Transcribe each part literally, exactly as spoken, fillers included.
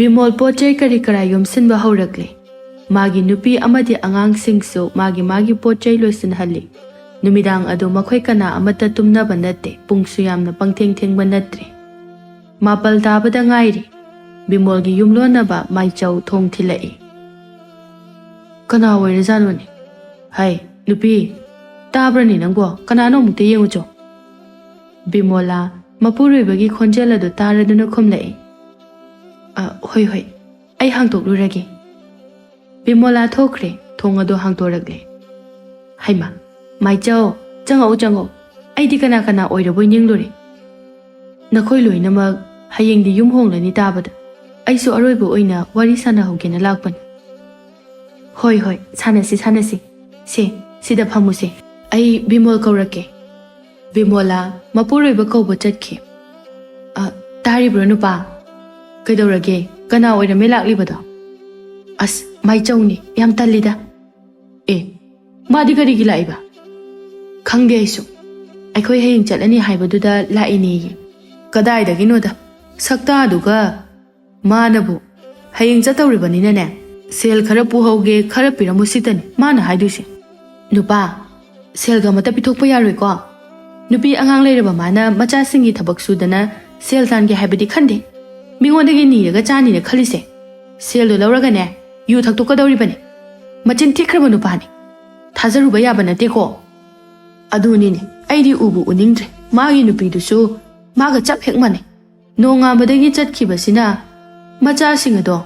ꯕꯤꯃꯣꯜ ꯄꯣꯠ ꯆꯩ ꯀꯔꯤ ꯀꯔꯥ ꯌꯣꯝꯁꯤꯟꯕ ꯍꯧꯔꯛꯂꯦ꯫ ꯃꯥꯒꯤ ꯅꯨꯄꯤ ꯑꯃꯗꯤ ꯑꯉꯥꯡꯁꯤꯡꯁꯨ ꯃꯥꯒꯤ ꯃꯥꯒꯤ ꯄꯣꯠ ꯆꯩ ꯂꯣꯏꯁꯤꯟꯍꯜꯂꯤ꯫ ꯅꯨꯃꯤꯗꯥꯡ ꯑꯗꯨ ꯃꯈꯣꯏ ꯀꯅꯥ ꯑꯃꯠꯇ ꯇꯨꯝꯅꯕ ꯅꯠꯇꯦ, ꯄꯨꯡꯁꯨ ꯌꯥꯝꯅ ꯄꯪꯊꯦꯡ ꯊꯦꯡꯕ ꯅꯠꯇ꯭ꯔꯦ꯫ ꯃꯥꯄꯜ ꯇꯥꯕꯗ ꯉꯥꯏꯔꯤ꯫ ꯕꯤꯃꯣꯜꯒꯤ ꯌꯨꯝꯂꯣꯟꯅꯕ ꯃꯥꯏꯆꯧ ꯊꯣꯡ ꯊꯤꯜꯂꯛꯏ꯫ "ꯀꯅꯥ ꯑꯣꯏꯔꯖꯥꯠꯅꯣꯅꯦ? ꯍꯥꯏ, ꯅꯨꯄꯤ, ꯇꯥꯕ꯭ꯔꯅꯦ ꯅꯪꯕꯣ? ꯀꯅꯥꯅꯣ ꯑꯃꯨꯛꯇ ꯌꯦꯡꯉꯨꯆꯣ꯫" ꯕꯤꯃꯣꯂꯥ ꯃꯄꯨꯔꯣꯏꯕꯒꯤ ꯈꯣꯟꯖꯦꯜ ꯑꯗꯨ ꯇꯥꯔꯗꯨꯅ ꯈꯨꯝꯂꯛꯏ꯫ "ꯑ, ꯍꯣꯏ, ꯍꯣꯏ, ꯑꯩ ꯍꯥꯡꯇꯣꯛꯂꯨꯔꯒꯦ꯫" ꯕꯤꯃꯣꯂꯥ ꯊꯣꯛꯈ꯭ꯔꯦ, ꯊꯣꯡ ꯑꯗꯨ ꯍꯥꯡꯗꯣꯔꯛꯂꯦ꯫ "ꯍꯩꯃꯥ, ꯃꯥꯏꯆꯧ, ꯆꯪꯉꯛꯎ, ꯆꯪꯉꯛꯎ꯫ ꯑꯩꯗꯤ ꯀꯅꯥ ꯀꯅꯥ ꯑꯣꯏꯔꯕꯣꯏ ꯅꯤꯡꯂꯨꯔꯦ꯫ ꯅꯈꯣꯏ ꯂꯣꯏꯅꯃꯛ ꯍꯌꯦꯡꯗꯤ ꯌꯨꯝ ꯍꯣꯡꯂꯅꯤ ꯇꯥꯕꯗ꯫ ꯑꯩꯁꯨ ꯑꯔꯣꯏꯕ ꯑꯣꯏꯅ ꯋꯥꯔꯤ ꯁꯥꯟꯅꯍꯧꯒꯦꯅ ꯂꯥꯛꯄꯅꯤ꯫" "ꯍꯣꯏ, ꯍꯣꯏ, ꯁꯥꯟꯅꯁꯤ, ꯁꯥꯟꯅꯁꯤ꯫ ꯁꯦ, ꯁꯤꯗ ꯐꯝꯃꯨꯁꯦ꯫ ꯑꯩ ꯕꯤꯃꯣꯜ ꯀꯧꯔꯛꯀꯦ꯫" ꯕꯤꯃꯣꯂꯥ ꯃꯄꯨꯔꯣꯏꯕ ꯀꯧꯕ ꯆꯠꯈꯤ꯫ "ꯑ, ꯇꯥꯔꯤꯕ꯭ꯔꯣ ꯅꯨꯄꯥ? ꯀꯩꯗꯧꯔꯒꯦ? ꯀꯅꯥ ꯑꯣꯏꯔꯝꯃꯦ ꯂꯥꯛꯂꯤꯕꯗꯣ?" "ꯑꯁ, ꯃꯥꯏꯆꯧꯅꯤ, ꯌꯥꯝ ꯇꯜꯂꯤꯗ꯫" "ꯑꯦ, ꯃꯥꯗꯤ ꯀꯔꯤꯒꯤ ꯂꯥꯛꯏꯕ?" "ꯈꯪꯗꯦ ꯑꯩꯁꯨ꯫ ꯑꯩꯈꯣꯏ ꯍꯌꯦꯡ ꯆꯠꯂꯅꯤ ꯍꯥꯏꯕꯗꯨꯗ ꯂꯥꯛꯏꯅꯦꯌꯦ꯫" "ꯀꯗꯥꯏꯗꯒꯤꯅꯣꯗ, ꯁꯛꯇꯥꯗꯨꯒ꯫ ꯃꯥꯅꯕꯨ ꯍꯌꯦꯡ ꯆꯠꯇꯧꯔꯤꯕꯅꯤꯅꯅꯦ, ꯁꯦꯜ ꯈꯔ ꯄꯨꯍꯧꯒꯦ, ꯈꯔ ꯄꯤꯔꯝꯃꯨ ꯁꯤꯇꯅꯤ ꯃꯥꯅ ꯍꯥꯏꯗꯣꯏꯁꯦ꯫" "ꯅꯨꯄꯥ, ꯁꯦꯜꯒ ꯑꯃꯠꯇ ꯄꯤꯊꯣꯛꯄ ꯌꯥꯔꯣꯏꯀꯣ꯫ ꯅꯨꯄꯤ ꯑꯉꯥꯡ ꯂꯩꯔꯕ ꯃꯥꯅ ꯃꯆꯥꯁꯤꯡꯒꯤ ꯊꯕꯛ ꯁꯨꯗꯅ ꯁꯦꯜ ꯇꯥꯟꯒꯦ ꯍꯥꯏꯕꯗꯤ ꯈꯟꯗꯦ꯫ ꯃꯤꯉꯣꯟꯗꯒꯤ ꯅꯤꯔꯒ ꯆꯥꯅꯤꯅ ꯈꯜꯂꯤꯁꯦ꯫ ꯁꯦꯜꯗꯣ ꯂꯧꯔꯒꯅꯦ, ꯌꯨ ꯊꯛꯇꯣꯛꯀꯗꯧꯔꯤꯕꯅꯤ꯫ ꯃꯆꯤꯟ ꯊꯤꯈ꯭ꯔꯕ ꯅꯨꯄꯥꯅꯤ꯫ ꯊꯥꯖꯔꯨꯕ ꯌꯥꯕ ꯅꯠꯇꯦꯀꯣ꯫" "ꯑꯗꯨꯅꯤꯅꯦ, ꯑꯩꯗꯤ ꯎꯕꯨ ꯎꯅꯤꯡꯗ꯭ꯔꯦ꯫ ꯃꯥꯒꯤ ꯅꯨꯄꯤꯗꯨꯁꯨ ꯃꯥꯒ ꯆꯞ ꯍꯦꯛ ꯃꯥꯟꯅꯩ꯫ ꯅꯣꯡꯉꯥꯟꯕꯗꯒꯤ ꯆꯠꯈꯤꯕꯁꯤꯅ ꯃꯆꯥꯁꯤꯡ ꯑꯗꯣ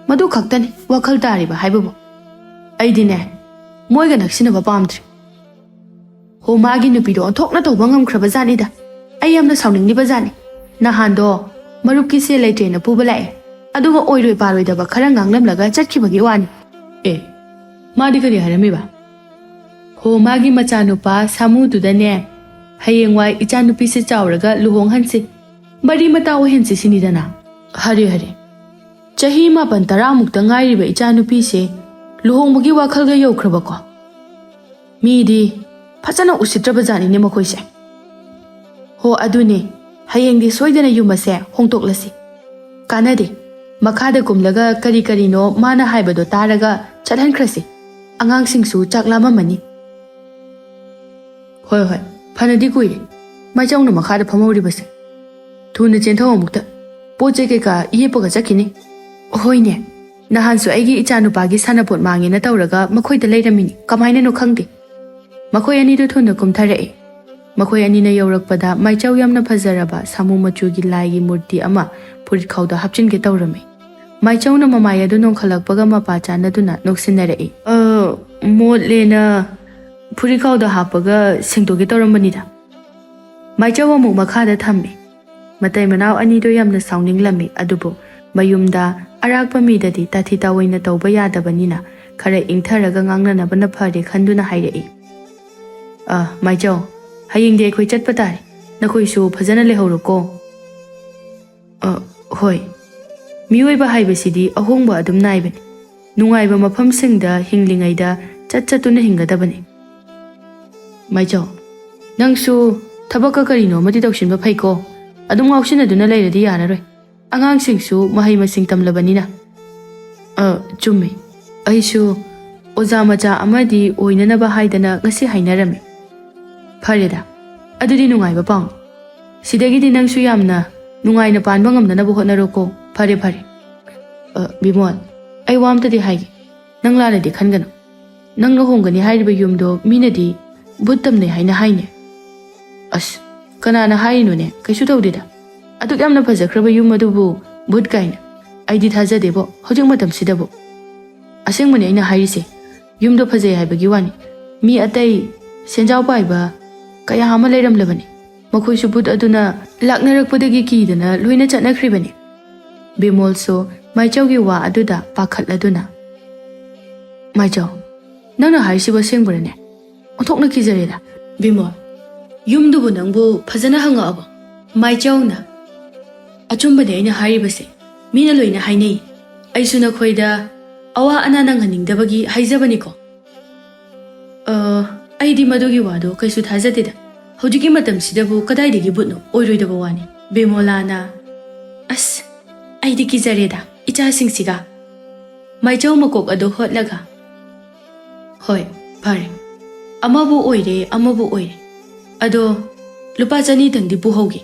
ꯃꯗꯨ ꯈꯛꯇꯅꯤ ꯋꯥꯈꯜ ꯇꯥꯔꯤꯕ ꯍꯥꯏꯕꯕꯨ꯫ ꯑꯩꯗꯤꯅꯦ, ꯃꯣꯏꯒ ꯅꯛꯁꯤꯟꯅꯕ ꯄꯥꯝꯗ꯭ꯔꯦ꯫" "ꯍꯣ, ꯃꯥꯒꯤ ꯅꯨꯄꯤꯗꯣ ꯑꯣꯟꯊꯣꯛꯅ ꯇꯧꯕ ꯉꯝꯈ꯭ꯔꯕ ꯖꯥꯠꯅꯤꯗ꯫ ꯑꯩ ꯌꯥꯝꯅ ꯁꯥꯎꯅꯤꯡꯂꯤꯕ ꯖꯥꯠꯅꯤ꯫ ꯅꯍꯥꯟꯗꯣ ꯃꯔꯨꯞꯀꯤ ꯁꯦꯜ ꯂꯩꯇ꯭ꯔꯦꯅ ꯄꯨꯕ ꯂꯥꯛꯑꯦ, ꯑꯗꯨꯒ ꯑꯣꯏꯔꯣꯏ ꯄꯥꯔꯣꯏꯗꯕ ꯈꯔ ꯉꯥꯡꯂꯝꯂꯒ ꯆꯠꯈꯤꯕꯒꯤ ꯋꯥꯅꯤ꯫" "ꯑꯦ, ꯃꯥꯗꯤ ꯀꯔꯤ ꯍꯥꯏꯔꯝꯃꯤꯕ?" "ꯍꯣ, ꯃꯥꯒꯤ ꯃꯆꯥꯅꯨꯄꯥ ꯁꯥꯃꯨꯗꯨꯗꯅꯦ, ꯍꯌꯦꯡꯋꯥꯏ ꯏꯆꯥꯅꯨꯄꯤꯁꯦ ꯆꯥꯎꯔꯒ ꯂꯨꯍꯣꯡꯍꯟꯁꯤ, ꯃꯔꯤ ꯃꯇꯥ ꯑꯣꯏꯍꯟꯁꯤ ꯁꯤꯅꯤꯗꯅ꯫" "ꯍꯔꯦ, ꯍꯔꯦ, ꯆꯍꯤ ꯃꯥꯄꯟ ꯇꯔꯥꯃꯨꯛꯇ ꯉꯥꯏꯔꯤꯕ ꯏꯆꯥꯅꯨꯄꯤꯁꯦ ꯂꯨꯍꯣꯡꯕꯒꯤ ꯋꯥꯈꯜꯒ ꯌꯧꯈ꯭ꯔꯕꯀꯣ? ꯃꯤꯗꯤ ꯐꯖꯅ ꯎꯁꯤꯠꯇ꯭ꯔꯕ ꯖꯥꯠꯅꯤꯅꯦ ꯃꯈꯣꯏꯁꯦ꯫ ꯍꯣ, ꯑꯗꯨꯅꯦ, ꯍꯌꯦꯡꯗꯤ ꯁꯣꯏꯗꯅ ꯌꯨꯝ ꯑꯁꯦ ꯍꯣꯡꯗꯣꯛꯂꯁꯤ꯫ ꯀꯥꯟꯅꯗꯦ, ꯃꯈꯥꯗ ꯀꯨꯝꯂꯒ ꯀꯔꯤ ꯀꯔꯤꯅꯣ ꯃꯥꯅ ꯍꯥꯏꯕꯗꯣ ꯇꯥꯔꯒ ꯆꯠꯍꯟꯈ꯭ꯔꯁꯤ꯫ ꯑꯉꯥꯡꯁꯤꯡꯁꯨ ꯆꯥꯛ ꯂꯥꯝꯃꯝꯃꯅꯤ꯫ ꯍꯣꯏ, ꯍꯣꯏ, ꯐꯅꯗꯤ ꯀꯨꯏꯔꯦ꯫ ꯃꯥꯏꯆꯧꯅ ꯃꯈꯥꯗ ꯐꯝꯍꯧꯔꯤꯕꯁꯦ꯫ ꯊꯨꯅ ꯆꯦꯟꯊꯧ ꯑꯃꯨꯛꯇ꯫ ꯄꯣꯠ ꯆꯩ ꯀꯩꯀꯥ ꯌꯦꯞꯄꯒ ꯆꯠꯈꯤꯅꯤ꯫ ꯍꯣꯏꯅꯦ, ꯅꯍꯥꯟꯁꯨ ꯑꯩꯒꯤ ꯏꯆꯥꯅꯨꯄꯥꯒꯤ ꯁꯥꯟꯅꯄꯣꯠ ꯃꯥꯡꯉꯦꯅ ꯇꯧꯔꯒ ꯃꯈꯣꯏꯗ ꯂꯩꯔꯝꯃꯤꯅꯤ, ꯀꯃꯥꯏꯅꯅꯣ ꯈꯪꯗꯦ꯫ ꯃꯈꯣꯏ ꯑꯅꯤꯗꯨ ꯊꯨꯅ ꯀꯨꯝꯊꯔꯛꯏ꯫ ꯃꯈꯣꯏ ꯑꯅꯤꯅ ꯌꯧꯔꯛꯄꯗ ꯃꯥꯏꯆꯧ ꯌꯥꯝꯅ ꯐꯖꯔꯕ ꯁꯥꯃꯨ ꯃꯆꯨꯒꯤ ꯂꯥꯏꯒꯤ ꯃꯨꯔꯇꯤ ꯑꯃ ꯐꯨꯔꯤꯠꯈꯥꯎꯗ ꯍꯥꯞꯆꯤꯟꯒꯦ ꯇꯧꯔꯝꯃꯤ꯫ ꯃꯥꯏꯆꯧꯅ ꯃꯃꯥꯏ ꯑꯗꯨ ꯅꯣꯡꯈꯠꯂꯛꯄꯒ ꯃꯄꯥ ꯆꯥꯟꯅꯗꯨꯅ ꯅꯣꯛꯁꯤꯟꯅꯔꯛꯏ꯫ "ꯑ, ꯃꯣꯠꯂꯦꯅ ꯐꯨꯔꯤꯠꯈꯥꯎꯗ ꯍꯥꯞꯄꯒ ꯁꯦꯡꯗꯣꯛꯀꯦ ꯇꯧꯔꯝꯕꯅꯤꯗ꯫" ꯃꯥꯏꯆꯧ ꯑꯃꯨꯛ ꯃꯈꯥꯗ ꯊꯝꯃꯤ꯫ ꯃꯇꯩ ꯃꯅꯥꯎ ꯑꯅꯤꯗꯣ ꯌꯥꯝꯅ ꯁꯥꯎꯅꯤꯡꯂꯝꯃꯤ, ꯑꯗꯨꯕꯨ ꯃꯌꯨꯝꯗ ꯑꯔꯥꯛꯄ ꯃꯤꯗꯗꯤ ꯇꯥꯊꯤ ꯇꯥꯑꯣꯏꯅ ꯇꯧꯕ ꯌꯥꯗꯕꯅꯤꯅ ꯈꯔ ꯏꯪꯊꯔꯒ ꯉꯥꯡꯅꯅꯕꯅ ꯐꯔꯦ ꯈꯟꯗꯨꯅ ꯍꯥꯏꯔꯛꯏ꯫ "ꯑ, ꯃꯥꯏꯆꯧ, ꯍꯌꯦꯡꯗꯤ ꯑꯩꯈꯣꯏ ꯆꯠꯄ ꯇꯥꯔꯦ꯫ ꯅꯈꯣꯏꯁꯨ ꯐꯖꯅ ꯂꯩꯍꯧꯔꯣꯀꯣ꯫" "ꯑ, ꯍꯣꯏ꯫ ꯃꯤꯑꯣꯏꯕ ꯍꯥꯏꯕꯁꯤꯗꯤ ꯑꯍꯣꯡꯕ ꯑꯗꯨꯝ ꯅꯥꯏꯕꯅꯤ꯫ ꯅꯨꯡꯉꯥꯏꯕ ꯃꯐꯝꯁꯤꯡꯗ ꯍꯤꯡꯂꯤꯉꯩꯗ ꯆꯠ ꯆꯠꯇꯨꯅ ꯍꯤꯡꯒꯗꯕꯅꯤ꯫" "ꯃꯥꯏꯆꯧ, ꯅꯪꯁꯨ ꯊꯕꯛꯀ ꯀꯔꯤꯅꯣ ꯑꯃꯗꯤ ꯇꯧꯁꯤꯟꯕ ꯐꯩꯀꯣ꯫ ꯑꯗꯨꯝ ꯉꯥꯎꯁꯤꯟꯅꯗꯨꯅ ꯂꯩꯔꯗꯤ ꯌꯥꯔꯔꯣꯏ꯫ ꯑꯉꯥꯡꯁꯤꯡꯁꯨ ꯃꯍꯩ ꯃꯁꯤꯡ ꯇꯝꯂꯕꯅꯤꯅ꯫" "ꯑ, ꯆꯨꯝꯃꯤ꯫ ꯑꯩꯁꯨ ꯑꯣꯖꯥ ꯃꯆꯥ ꯑꯃꯗꯤ ꯑꯣꯏꯅꯅꯕ ꯍꯥꯏꯗꯅ ꯉꯁꯤ ꯍꯥꯏꯅꯔꯝꯃꯤ꯫" "ꯐꯔꯦꯗ, ꯑꯗꯨꯗꯤ ꯅꯨꯡꯉꯥꯏꯕ ꯄꯥꯎꯅꯤ꯫ ꯁꯤꯗꯒꯤꯗꯤ ꯅꯪꯁꯨ ꯌꯥꯝꯅ ꯅꯨꯡꯉꯥꯏꯅ ꯄꯥꯟꯕ ꯉꯝꯅꯅꯕ ꯍꯣꯠꯅꯔꯣꯀꯣ꯫" "ꯐꯔꯦ, ꯐꯔꯦ꯫ ꯑ, ꯕꯤꯃꯣꯜ, ꯑꯩ ꯋꯥ ꯑꯝꯇꯗꯤ ꯍꯥꯏꯒꯦ꯫ ꯅꯪ ꯂꯥꯟꯅꯗꯤ ꯈꯟꯒꯅꯨ꯫ ꯅꯪꯅ ꯍꯣꯡꯒꯅꯤ ꯍꯥꯏꯔꯤꯕ ꯌꯨꯝꯗꯣ ꯃꯤꯅꯗꯤ ꯚꯨꯠ ꯇꯝꯅꯩ ꯍꯥꯏꯅ ꯍꯥꯏꯅꯦ꯫" "ꯑꯁ, ꯀꯅꯥꯅ ꯍꯥꯏꯔꯤꯅꯣꯅꯦ? ꯀꯩꯁꯨ ꯇꯧꯗꯦꯗ꯫ ꯑꯗꯨꯛ ꯌꯥꯝꯅ ꯐꯖꯈ꯭ꯔꯕ ꯌꯨꯝ ꯑꯗꯨꯕꯨ ꯚꯨꯠ ꯀꯥꯏꯅ꯫ ꯑꯩꯗꯤ ꯊꯥꯖꯗꯦꯕꯣ, ꯍꯧꯖꯤꯛ ꯃꯇꯝꯁꯤꯗꯕꯨ꯫ ꯑꯁꯦꯡꯕꯅꯦ ꯑꯩꯅ ꯍꯥꯏꯔꯤꯁꯦ꯫ ꯌꯨꯝꯗꯣ ꯐꯖꯩ ꯍꯥꯏꯕꯒꯤ ꯋꯥꯅꯤ꯫ ꯃꯤ ꯑꯇꯩ ꯁꯦꯟꯖꯥꯎ ꯄꯥꯏꯕ ꯀꯌꯥ ꯑꯃ ꯂꯩꯔꯝꯂꯕꯅꯤ꯫ ꯃꯈꯣꯏꯁꯨ ꯚꯨꯠ ꯑꯗꯨꯅ ꯂꯥꯛꯅꯔꯛꯄꯗꯒꯤ ꯀꯤꯗꯅ ꯂꯣꯏꯅ ꯆꯠꯅꯈ꯭ꯔꯤꯕꯅꯤ꯫" ꯕꯤꯃꯣꯜꯁꯨ ꯃꯥꯏꯆꯧꯒꯤ ꯋꯥ ꯑꯗꯨꯗ ꯄꯥꯈꯠꯂꯗꯨꯅ, "ꯃꯥꯏꯆꯧ, ꯅꯪꯅ ꯍꯥꯏꯔꯤꯁꯤꯕꯨ ꯑꯁꯦꯡꯕꯔꯅꯦ? ꯑꯣꯟꯊꯣꯛꯅ ꯀꯤꯖꯔꯦꯗ꯫" "ꯕꯤꯃꯣꯜ, ꯌꯨꯝꯗꯨꯕꯨ ꯅꯪꯕꯨ ꯐꯖꯅ ꯍꯪꯉꯛꯑꯕꯣ?" ꯃꯥꯏꯆꯧꯅ, "ꯑꯆꯨꯝꯕꯅꯦ ꯑꯩꯅ ꯍꯥꯏꯔꯤꯕꯁꯦ꯫ ꯃꯤꯅ ꯂꯣꯏꯅ ꯍꯥꯏꯅꯩ꯫ ꯑꯩꯁꯨ ꯅꯈꯣꯏꯗ ꯑꯋꯥ ꯑꯅꯥ ꯅꯪꯍꯟꯅꯤꯡꯗꯕꯒꯤ ꯍꯥꯏꯖꯕꯅꯤꯀꯣ꯫" "ꯑ, ꯑꯩꯗꯤ ꯃꯗꯨꯒꯤ ꯋꯥꯗꯣ ꯀꯩꯁꯨ ꯊꯥꯖꯗꯦꯗ꯫ ꯍꯧꯖꯤꯛꯀꯤ ꯃꯇꯝꯁꯤꯗꯕꯨ ꯀꯗꯥꯏꯗꯒꯤ ꯚꯨꯠꯅꯣ? ꯑꯣꯏꯔꯣꯏꯗꯕ ꯋꯥꯅꯤ꯫" ꯕꯤꯃꯣꯂꯥꯅ, "ꯑꯁ, ꯑꯩꯗꯤ ꯀꯤꯖꯔꯦꯗ, ꯏꯆꯥꯁꯤꯡꯁꯤꯒ꯫ ꯃꯥꯏꯆꯧ ꯃꯀꯣꯛ ꯑꯗꯨ ꯍꯣꯠꯂꯒ, "ꯍꯣꯏ, ꯐꯔꯦ꯫ ꯑꯃꯕꯨ ꯑꯣꯏꯔꯦ, ꯑꯃꯕꯨ ꯑꯣꯏꯔꯦ꯫ ꯑꯗꯣ ꯂꯨꯄꯥ ꯆꯅꯤꯇꯪꯗꯤ ꯄꯨꯍꯧꯒꯦ꯫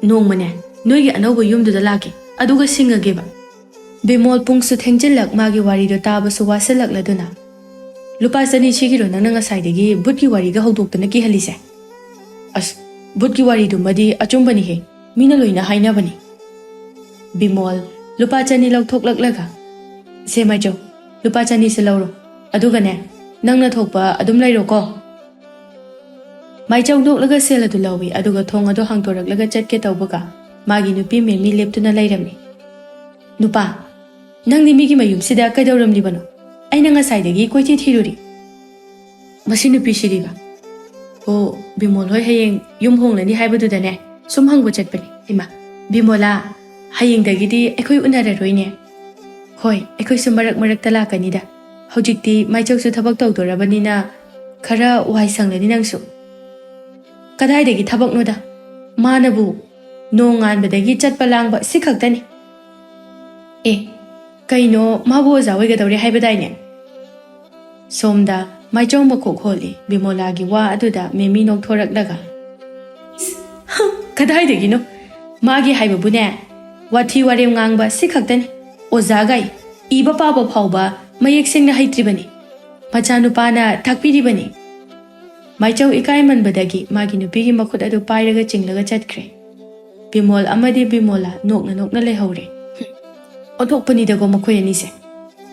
ꯅꯣꯡꯃꯅꯦ, ꯅꯣꯏꯒꯤ ꯑꯅꯧꯕ ꯌꯨꯝꯗꯨꯗ ꯂꯥꯛꯀꯦ, ꯑꯗꯨꯒ ꯁꯤꯡꯉꯒꯦꯕ꯫" ꯕꯤꯃꯣꯜ ꯄꯨꯡꯁꯨ ꯊꯦꯡꯖꯤꯜꯂꯛ, ꯃꯥꯒꯤ ꯋꯥꯔꯤꯗꯣ ꯇꯥꯕꯁꯨ ꯋꯥꯁꯤꯜꯂꯛꯂꯗꯨꯅ, "ꯂꯨꯄꯥ ꯆꯅꯤ ꯁꯤꯒꯤꯔꯣ ꯅꯪꯅ ꯉꯁꯥꯏꯗꯒꯤ ꯚꯨꯠꯀꯤ ꯋꯥꯔꯤꯒ ꯍꯧꯗꯣꯛꯇꯅ ꯀꯤꯍꯜꯂꯤꯁꯦ?" "ꯑꯁ, ꯚꯨꯠꯀꯤ ꯋꯥꯔꯤꯗꯨꯃꯗꯤ ꯑꯆꯨꯝꯕꯅꯤꯍꯦ, ꯃꯤꯅ ꯂꯣꯏꯅ ꯍꯥꯏꯅꯕꯅꯤ꯫" ꯕꯤꯃꯣꯜ ꯂꯨꯄꯥ ꯆꯅꯤ ꯂꯧꯊꯣꯛꯂꯛꯂꯒ, "ꯁꯦ ꯃꯥꯏꯆꯧ, ꯂꯨꯄꯥ ꯆꯅꯤꯁꯦ ꯂꯧꯔꯣ, ꯑꯗꯨꯒꯅꯦ, ꯅꯪꯅ ꯊꯣꯛꯄ ꯑꯗꯨꯝ ꯂꯩꯔꯣꯀꯣ꯫" ꯃꯥꯏꯆꯧ ꯅꯣꯛꯂꯒ ꯁꯦꯜ ꯑꯗꯨ ꯂꯧꯏ, ꯑꯗꯨꯒ ꯊꯣꯡ ꯑꯗꯨ ꯍꯥꯡꯗꯣꯔꯛꯂꯒ ꯆꯠꯀꯦ ꯇꯧꯕꯒ, ꯃꯥꯒꯤ ꯅꯨꯄꯤ ꯃꯦꯃꯤ ꯂꯦꯞꯇꯨꯅ ꯂꯩꯔꯝꯃꯤ꯫ "ꯅꯨꯄꯥ, ꯅꯪꯗꯤ ꯃꯤꯒꯤ ꯃꯌꯨꯝꯁꯤꯗ ꯀꯩꯗꯧꯔꯝꯂꯤꯕꯅꯣ? ꯑꯩꯅ ꯉꯁꯥꯏꯗꯒꯤ ꯀꯣꯏꯊꯤ ꯊꯤꯔꯨꯔꯤ꯫ ꯃꯁꯤ ꯅꯨꯄꯤꯁꯤꯗꯤꯕ꯫ ꯑꯣ, ꯕꯤꯃꯣꯜ ꯍꯣꯏ ꯍꯌꯦꯡ ꯌꯨꯝ ꯍꯣꯡꯂꯅꯤ ꯍꯥꯏꯕꯗꯨꯗꯅꯦ, ꯁꯨꯝ ꯍꯪꯕ ꯆꯠꯄꯅꯤ꯫ ꯏꯃꯥ, ꯕꯤꯃꯣꯂꯥ, ꯍꯌꯦꯡꯗꯒꯤꯗꯤ ꯑꯩꯈꯣꯏ ꯎꯅꯔꯔꯣꯏꯅꯦ꯫" "ꯍꯣꯏ, ꯑꯩꯈꯣꯏꯁꯨ ꯃꯔꯛ ꯃꯔꯛꯇ ꯂꯥꯛꯀꯅꯤꯗ꯫ ꯍꯧꯖꯤꯛꯇꯤ ꯃꯥꯏꯆꯧꯁꯨ ꯊꯕꯛ ꯇꯧꯗꯣꯔꯕꯅꯤꯅ ꯈꯔ ꯋꯥꯏ ꯁꯪꯂꯅꯤ ꯅꯪꯁꯨ꯫" "ꯀꯗꯥꯏꯗꯒꯤ ꯊꯕꯛꯅꯣꯗ? ꯃꯥꯅꯕꯨ ꯅꯣꯡꯉꯥꯟꯕꯗꯒꯤ ꯆꯠꯄ ꯂꯥꯡꯕ ꯁꯤ ꯈꯛꯇꯅꯤ꯫" "ꯑꯦ, ꯀꯩꯅꯣ, ꯃꯥꯕꯨ ꯑꯣꯖꯥ ꯑꯣꯏꯒꯗꯧꯔꯦ ꯍꯥꯏꯕꯗꯥꯏꯅꯦ?" ꯁꯣꯝꯗ ꯃꯥꯏꯆꯧ ꯃꯀꯣꯛ ꯍꯣꯜꯂꯤ꯫ ꯕꯤꯃꯣꯂꯥꯒꯤ ꯋꯥ ꯑꯗꯨꯗ ꯃꯦꯃꯤ ꯅꯣꯛꯊꯣꯔꯛꯂꯒ, "ꯍ, ꯀꯗꯥꯏꯗꯒꯤꯅꯣ? ꯃꯥꯒꯤ ꯍꯥꯏꯕꯕꯨꯅꯦ, ꯋꯥꯊꯤ ꯋꯥꯔꯦꯝ ꯉꯥꯡꯕ ꯁꯤ ꯈꯛꯇꯅꯤ꯫ ꯑꯣꯖꯥꯒꯥꯏ, ꯏꯕ ꯄꯥꯕ ꯐꯥꯎꯕ ꯃꯌꯦꯛ ꯁꯦꯡꯅ ꯍꯩꯇ꯭ꯔꯤꯕꯅꯤ꯫ ꯃꯆꯥꯅꯨꯄꯥꯅ ꯇꯥꯛꯄꯤꯔꯤꯕꯅꯤ꯫" ꯃꯥꯏꯆꯧ ꯏꯀꯥꯏꯃꯟꯕꯗꯒꯤ ꯃꯥꯒꯤ ꯅꯨꯄꯤꯒꯤ ꯃꯈꯨꯠ ꯑꯗꯨ ꯄꯥꯏꯔꯒ ꯆꯤꯡꯂꯒ ꯆꯠꯈ꯭ꯔꯦ꯫ ꯕꯤꯃꯣꯜ ꯑꯃꯗꯤ ꯕꯤꯃꯣꯂꯥ ꯅꯣꯛꯅ ꯅꯣꯛꯅ ꯂꯩꯍꯧꯔꯦ꯫ "ꯑꯣꯟꯊꯣꯛꯄꯅꯤꯗꯀꯣ ꯃꯈꯣꯏ ꯑꯅꯤꯁꯦ꯫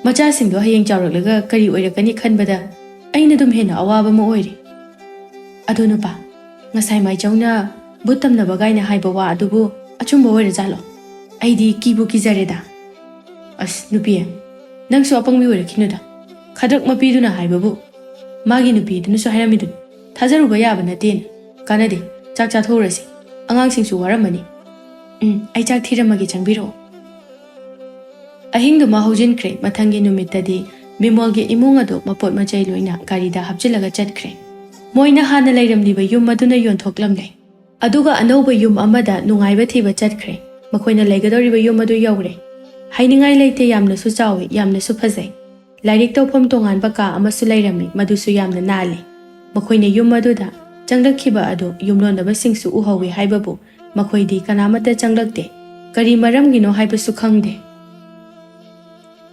ꯃꯆꯥꯁꯤꯡꯗꯣ ꯍꯌꯦꯡ ꯆꯥꯎꯔꯛꯂꯒ ꯀꯔꯤ ꯑꯣꯏꯔꯛꯀꯅꯤ ꯈꯟꯕꯗ ꯑꯩꯅ ꯑꯗꯨꯝ ꯍꯦꯟꯅ ꯑꯋꯥꯕ ꯑꯃ ꯑꯣꯏꯔꯦ꯫ ꯑꯗꯣ ꯅꯨꯄꯥ, ꯉꯁꯥꯏ ꯃꯥꯏꯆꯧꯅ ꯚꯨꯠ ꯇꯝꯅꯕ ꯀꯥꯏꯅ ꯍꯥꯏꯕ ꯋꯥ ꯑꯗꯨꯕꯨ ꯑꯆꯨꯝꯕ ꯑꯣꯏꯔꯖꯥꯠꯂꯣ? ꯑꯩꯗꯤ ꯀꯤꯕꯨ ꯀꯤꯖꯔꯦꯗ꯫" "ꯑꯁ ꯅꯨꯄꯤ, ꯅꯪꯁꯨ ꯑꯄꯪꯕꯤ ꯑꯣꯏꯔꯛꯈꯤꯅꯨꯗ꯫ ꯈꯗ꯭ꯔꯛ ꯃꯄꯤꯗꯨꯅ ꯍꯥꯏꯕꯕꯨ ꯃꯥꯒꯤ ꯅꯨꯄꯤꯗꯨꯅꯁꯨ ꯍꯥꯏꯔꯝꯃꯤꯗꯨꯅꯤ꯫ ꯊꯥꯖꯔꯨꯕ ꯌꯥꯕ ꯅꯠꯇꯦꯅ꯫ ꯀꯥꯟꯅꯗꯦ, ꯆꯥꯛ ꯆꯥꯊꯣꯛꯎꯔꯁꯤ꯫ ꯑꯉꯥꯡꯁꯤꯡꯁꯨ ꯋꯥꯔꯝꯃꯅꯤ꯫ ꯎꯝ, ꯑꯩ ꯆꯥꯛ ꯊꯤꯔꯝꯃꯒꯦ, ꯆꯪꯕꯤꯔꯛꯑꯣ꯫" ꯑꯍꯤꯡꯗꯨꯃ ꯍꯧꯖꯤꯟꯈ꯭ꯔꯦ꯫ ꯃꯊꯪꯒꯤ ꯅꯨꯃꯤꯠꯇꯗꯤ ꯕꯤꯃꯣꯜꯒꯤ ꯏꯃꯨꯡ ꯑꯗꯨ ꯃꯄꯣꯠ ꯃꯆꯩ ꯂꯣꯏꯅ ꯒꯥꯔꯤꯗ ꯍꯥꯞꯆꯤꯜꯂꯒ ꯆꯠꯈ꯭ꯔꯦ꯫ ꯃꯣꯏꯅ ꯍꯥꯟꯅ ꯂꯩꯔꯝꯂꯤꯕ ꯌꯨꯝ ꯑꯗꯨꯅ ꯌꯣꯟꯊꯣꯛꯂꯝꯂꯦ꯫ ꯑꯗꯨꯒ ꯑꯅꯧꯕ ꯌꯨꯝ ꯑꯃꯗ ꯅꯨꯡꯉꯥꯏꯕ ꯊꯤꯕ ꯆꯠꯈ꯭ꯔꯦ꯫ ꯃꯈꯣꯏꯅ ꯂꯩꯒꯗꯧꯔꯤꯕ ꯌꯨꯝ ꯑꯗꯨ ꯌꯧꯔꯦ꯫ ꯍꯥꯏꯅꯤꯡꯉꯥꯏ ꯂꯩꯇꯦ, ꯌꯥꯝꯅꯁꯨ ꯆꯥꯎꯏ, ꯌꯥꯝꯅꯁꯨ ꯐꯖꯩ꯫ ꯂꯥꯏꯔꯤꯛ ꯇꯧꯐꯝ ꯇꯣꯉꯥꯟꯕ ꯀꯥ ꯑꯃꯁꯨ ꯂꯩꯔꯝꯃꯤ, ꯃꯗꯨꯁꯨ ꯌꯥꯝꯅ ꯅꯥꯜꯂꯤ꯫ ꯃꯈꯣꯏꯅ ꯌꯨꯝ ꯑꯗꯨꯗ ꯆꯪꯂꯛꯈꯤꯕ ꯑꯗꯨ ꯌꯨꯝꯂꯣꯟꯅꯕꯁꯤꯡꯁꯨ ꯎꯍꯧꯏ ꯍꯥꯏꯕꯕꯨ ꯃꯈꯣꯏꯗꯤ ꯀꯅꯥꯃꯠꯇ ꯆꯪꯂꯛꯇꯦ꯫ ꯀꯔꯤ ꯃꯔꯝꯒꯤꯅꯣ ꯍꯥꯏꯕꯁꯨ ꯈꯪꯗꯦ꯫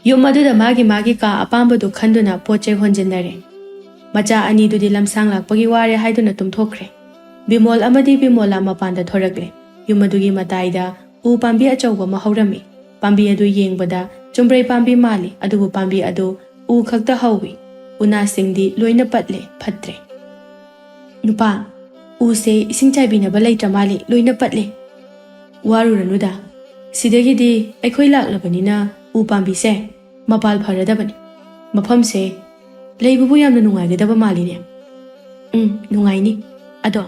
ꯌꯨꯝ ꯑꯗꯨꯗ ꯃꯥꯒꯤ ꯃꯥꯒꯤ ꯀꯥ ꯑꯄꯥꯝꯕꯗꯨ ꯈꯟꯗꯨꯅ ꯄꯣꯠ ꯆꯩ ꯍꯣꯟꯖꯤꯟꯅꯔꯦ꯫ ꯃꯆꯥ ꯑꯅꯤꯗꯨꯗꯤ ꯂꯝꯁꯥꯡ ꯂꯥꯛꯄꯒꯤ ꯋꯥꯔꯦ ꯍꯥꯏꯗꯨꯅ ꯇꯨꯝꯊꯣꯛꯈ꯭ꯔꯦ꯫ ꯕꯤꯃꯣꯜ ꯑꯃꯗꯤ ꯕꯤꯃꯣꯂꯥ ꯃꯄꯥꯟꯗ ꯊꯣꯔꯛꯂꯦ꯫ ꯌꯨꯝ ꯑꯗꯨꯒꯤ ꯃꯇꯥꯏꯗ ꯎ ꯄꯥꯝꯕꯤ ꯑꯆꯧꯕ ꯑꯃ ꯍꯧꯔꯝꯃꯤ꯫ ꯄꯥꯝꯕꯤ ꯑꯗꯨ ꯌꯦꯡꯕꯗ ꯆꯨꯝꯕ꯭ꯔꯩ ꯄꯥꯝꯕꯤ ꯃꯥꯜꯂꯤ, ꯑꯗꯨꯕꯨ ꯄꯥꯝꯕꯤ ꯑꯗꯨ ꯎ ꯈꯛꯇ ꯍꯧꯏ꯫ ꯎꯅꯥꯁꯤꯡꯗꯤ ꯂꯣꯏꯅ ꯄꯠꯂꯦ, ꯐꯠꯇ꯭ꯔꯦ꯫ "ꯅꯨꯄꯥ, ꯎꯁꯦ ꯏꯁꯤꯡ ꯆꯥꯏꯕꯤꯅꯕ ꯂꯩꯇ꯭ꯔ ꯃꯥꯜꯂꯤ, ꯂꯣꯏꯅ ꯄꯠꯂꯦ꯫" "ꯋꯥꯔꯨꯔꯅꯨꯗ, ꯁꯤꯗꯒꯤꯗꯤ ꯑꯩꯈꯣꯏ ꯂꯥꯛꯂꯕꯅꯤꯅ ꯎ ꯄꯥꯝꯕꯤꯁꯦ ꯃꯄꯥꯜ ꯐꯔꯗꯕꯅꯤ꯫ ꯃꯐꯝꯁꯦ ꯂꯩꯕꯕꯨ ꯌꯥꯝꯅ ꯅꯨꯡꯉꯥꯏꯒꯗꯕ ꯃꯥꯜꯂꯤꯅꯦ꯫" "ꯎꯝ, ꯅꯨꯡꯉꯥꯏꯅꯤ꯫ ꯑꯗꯣ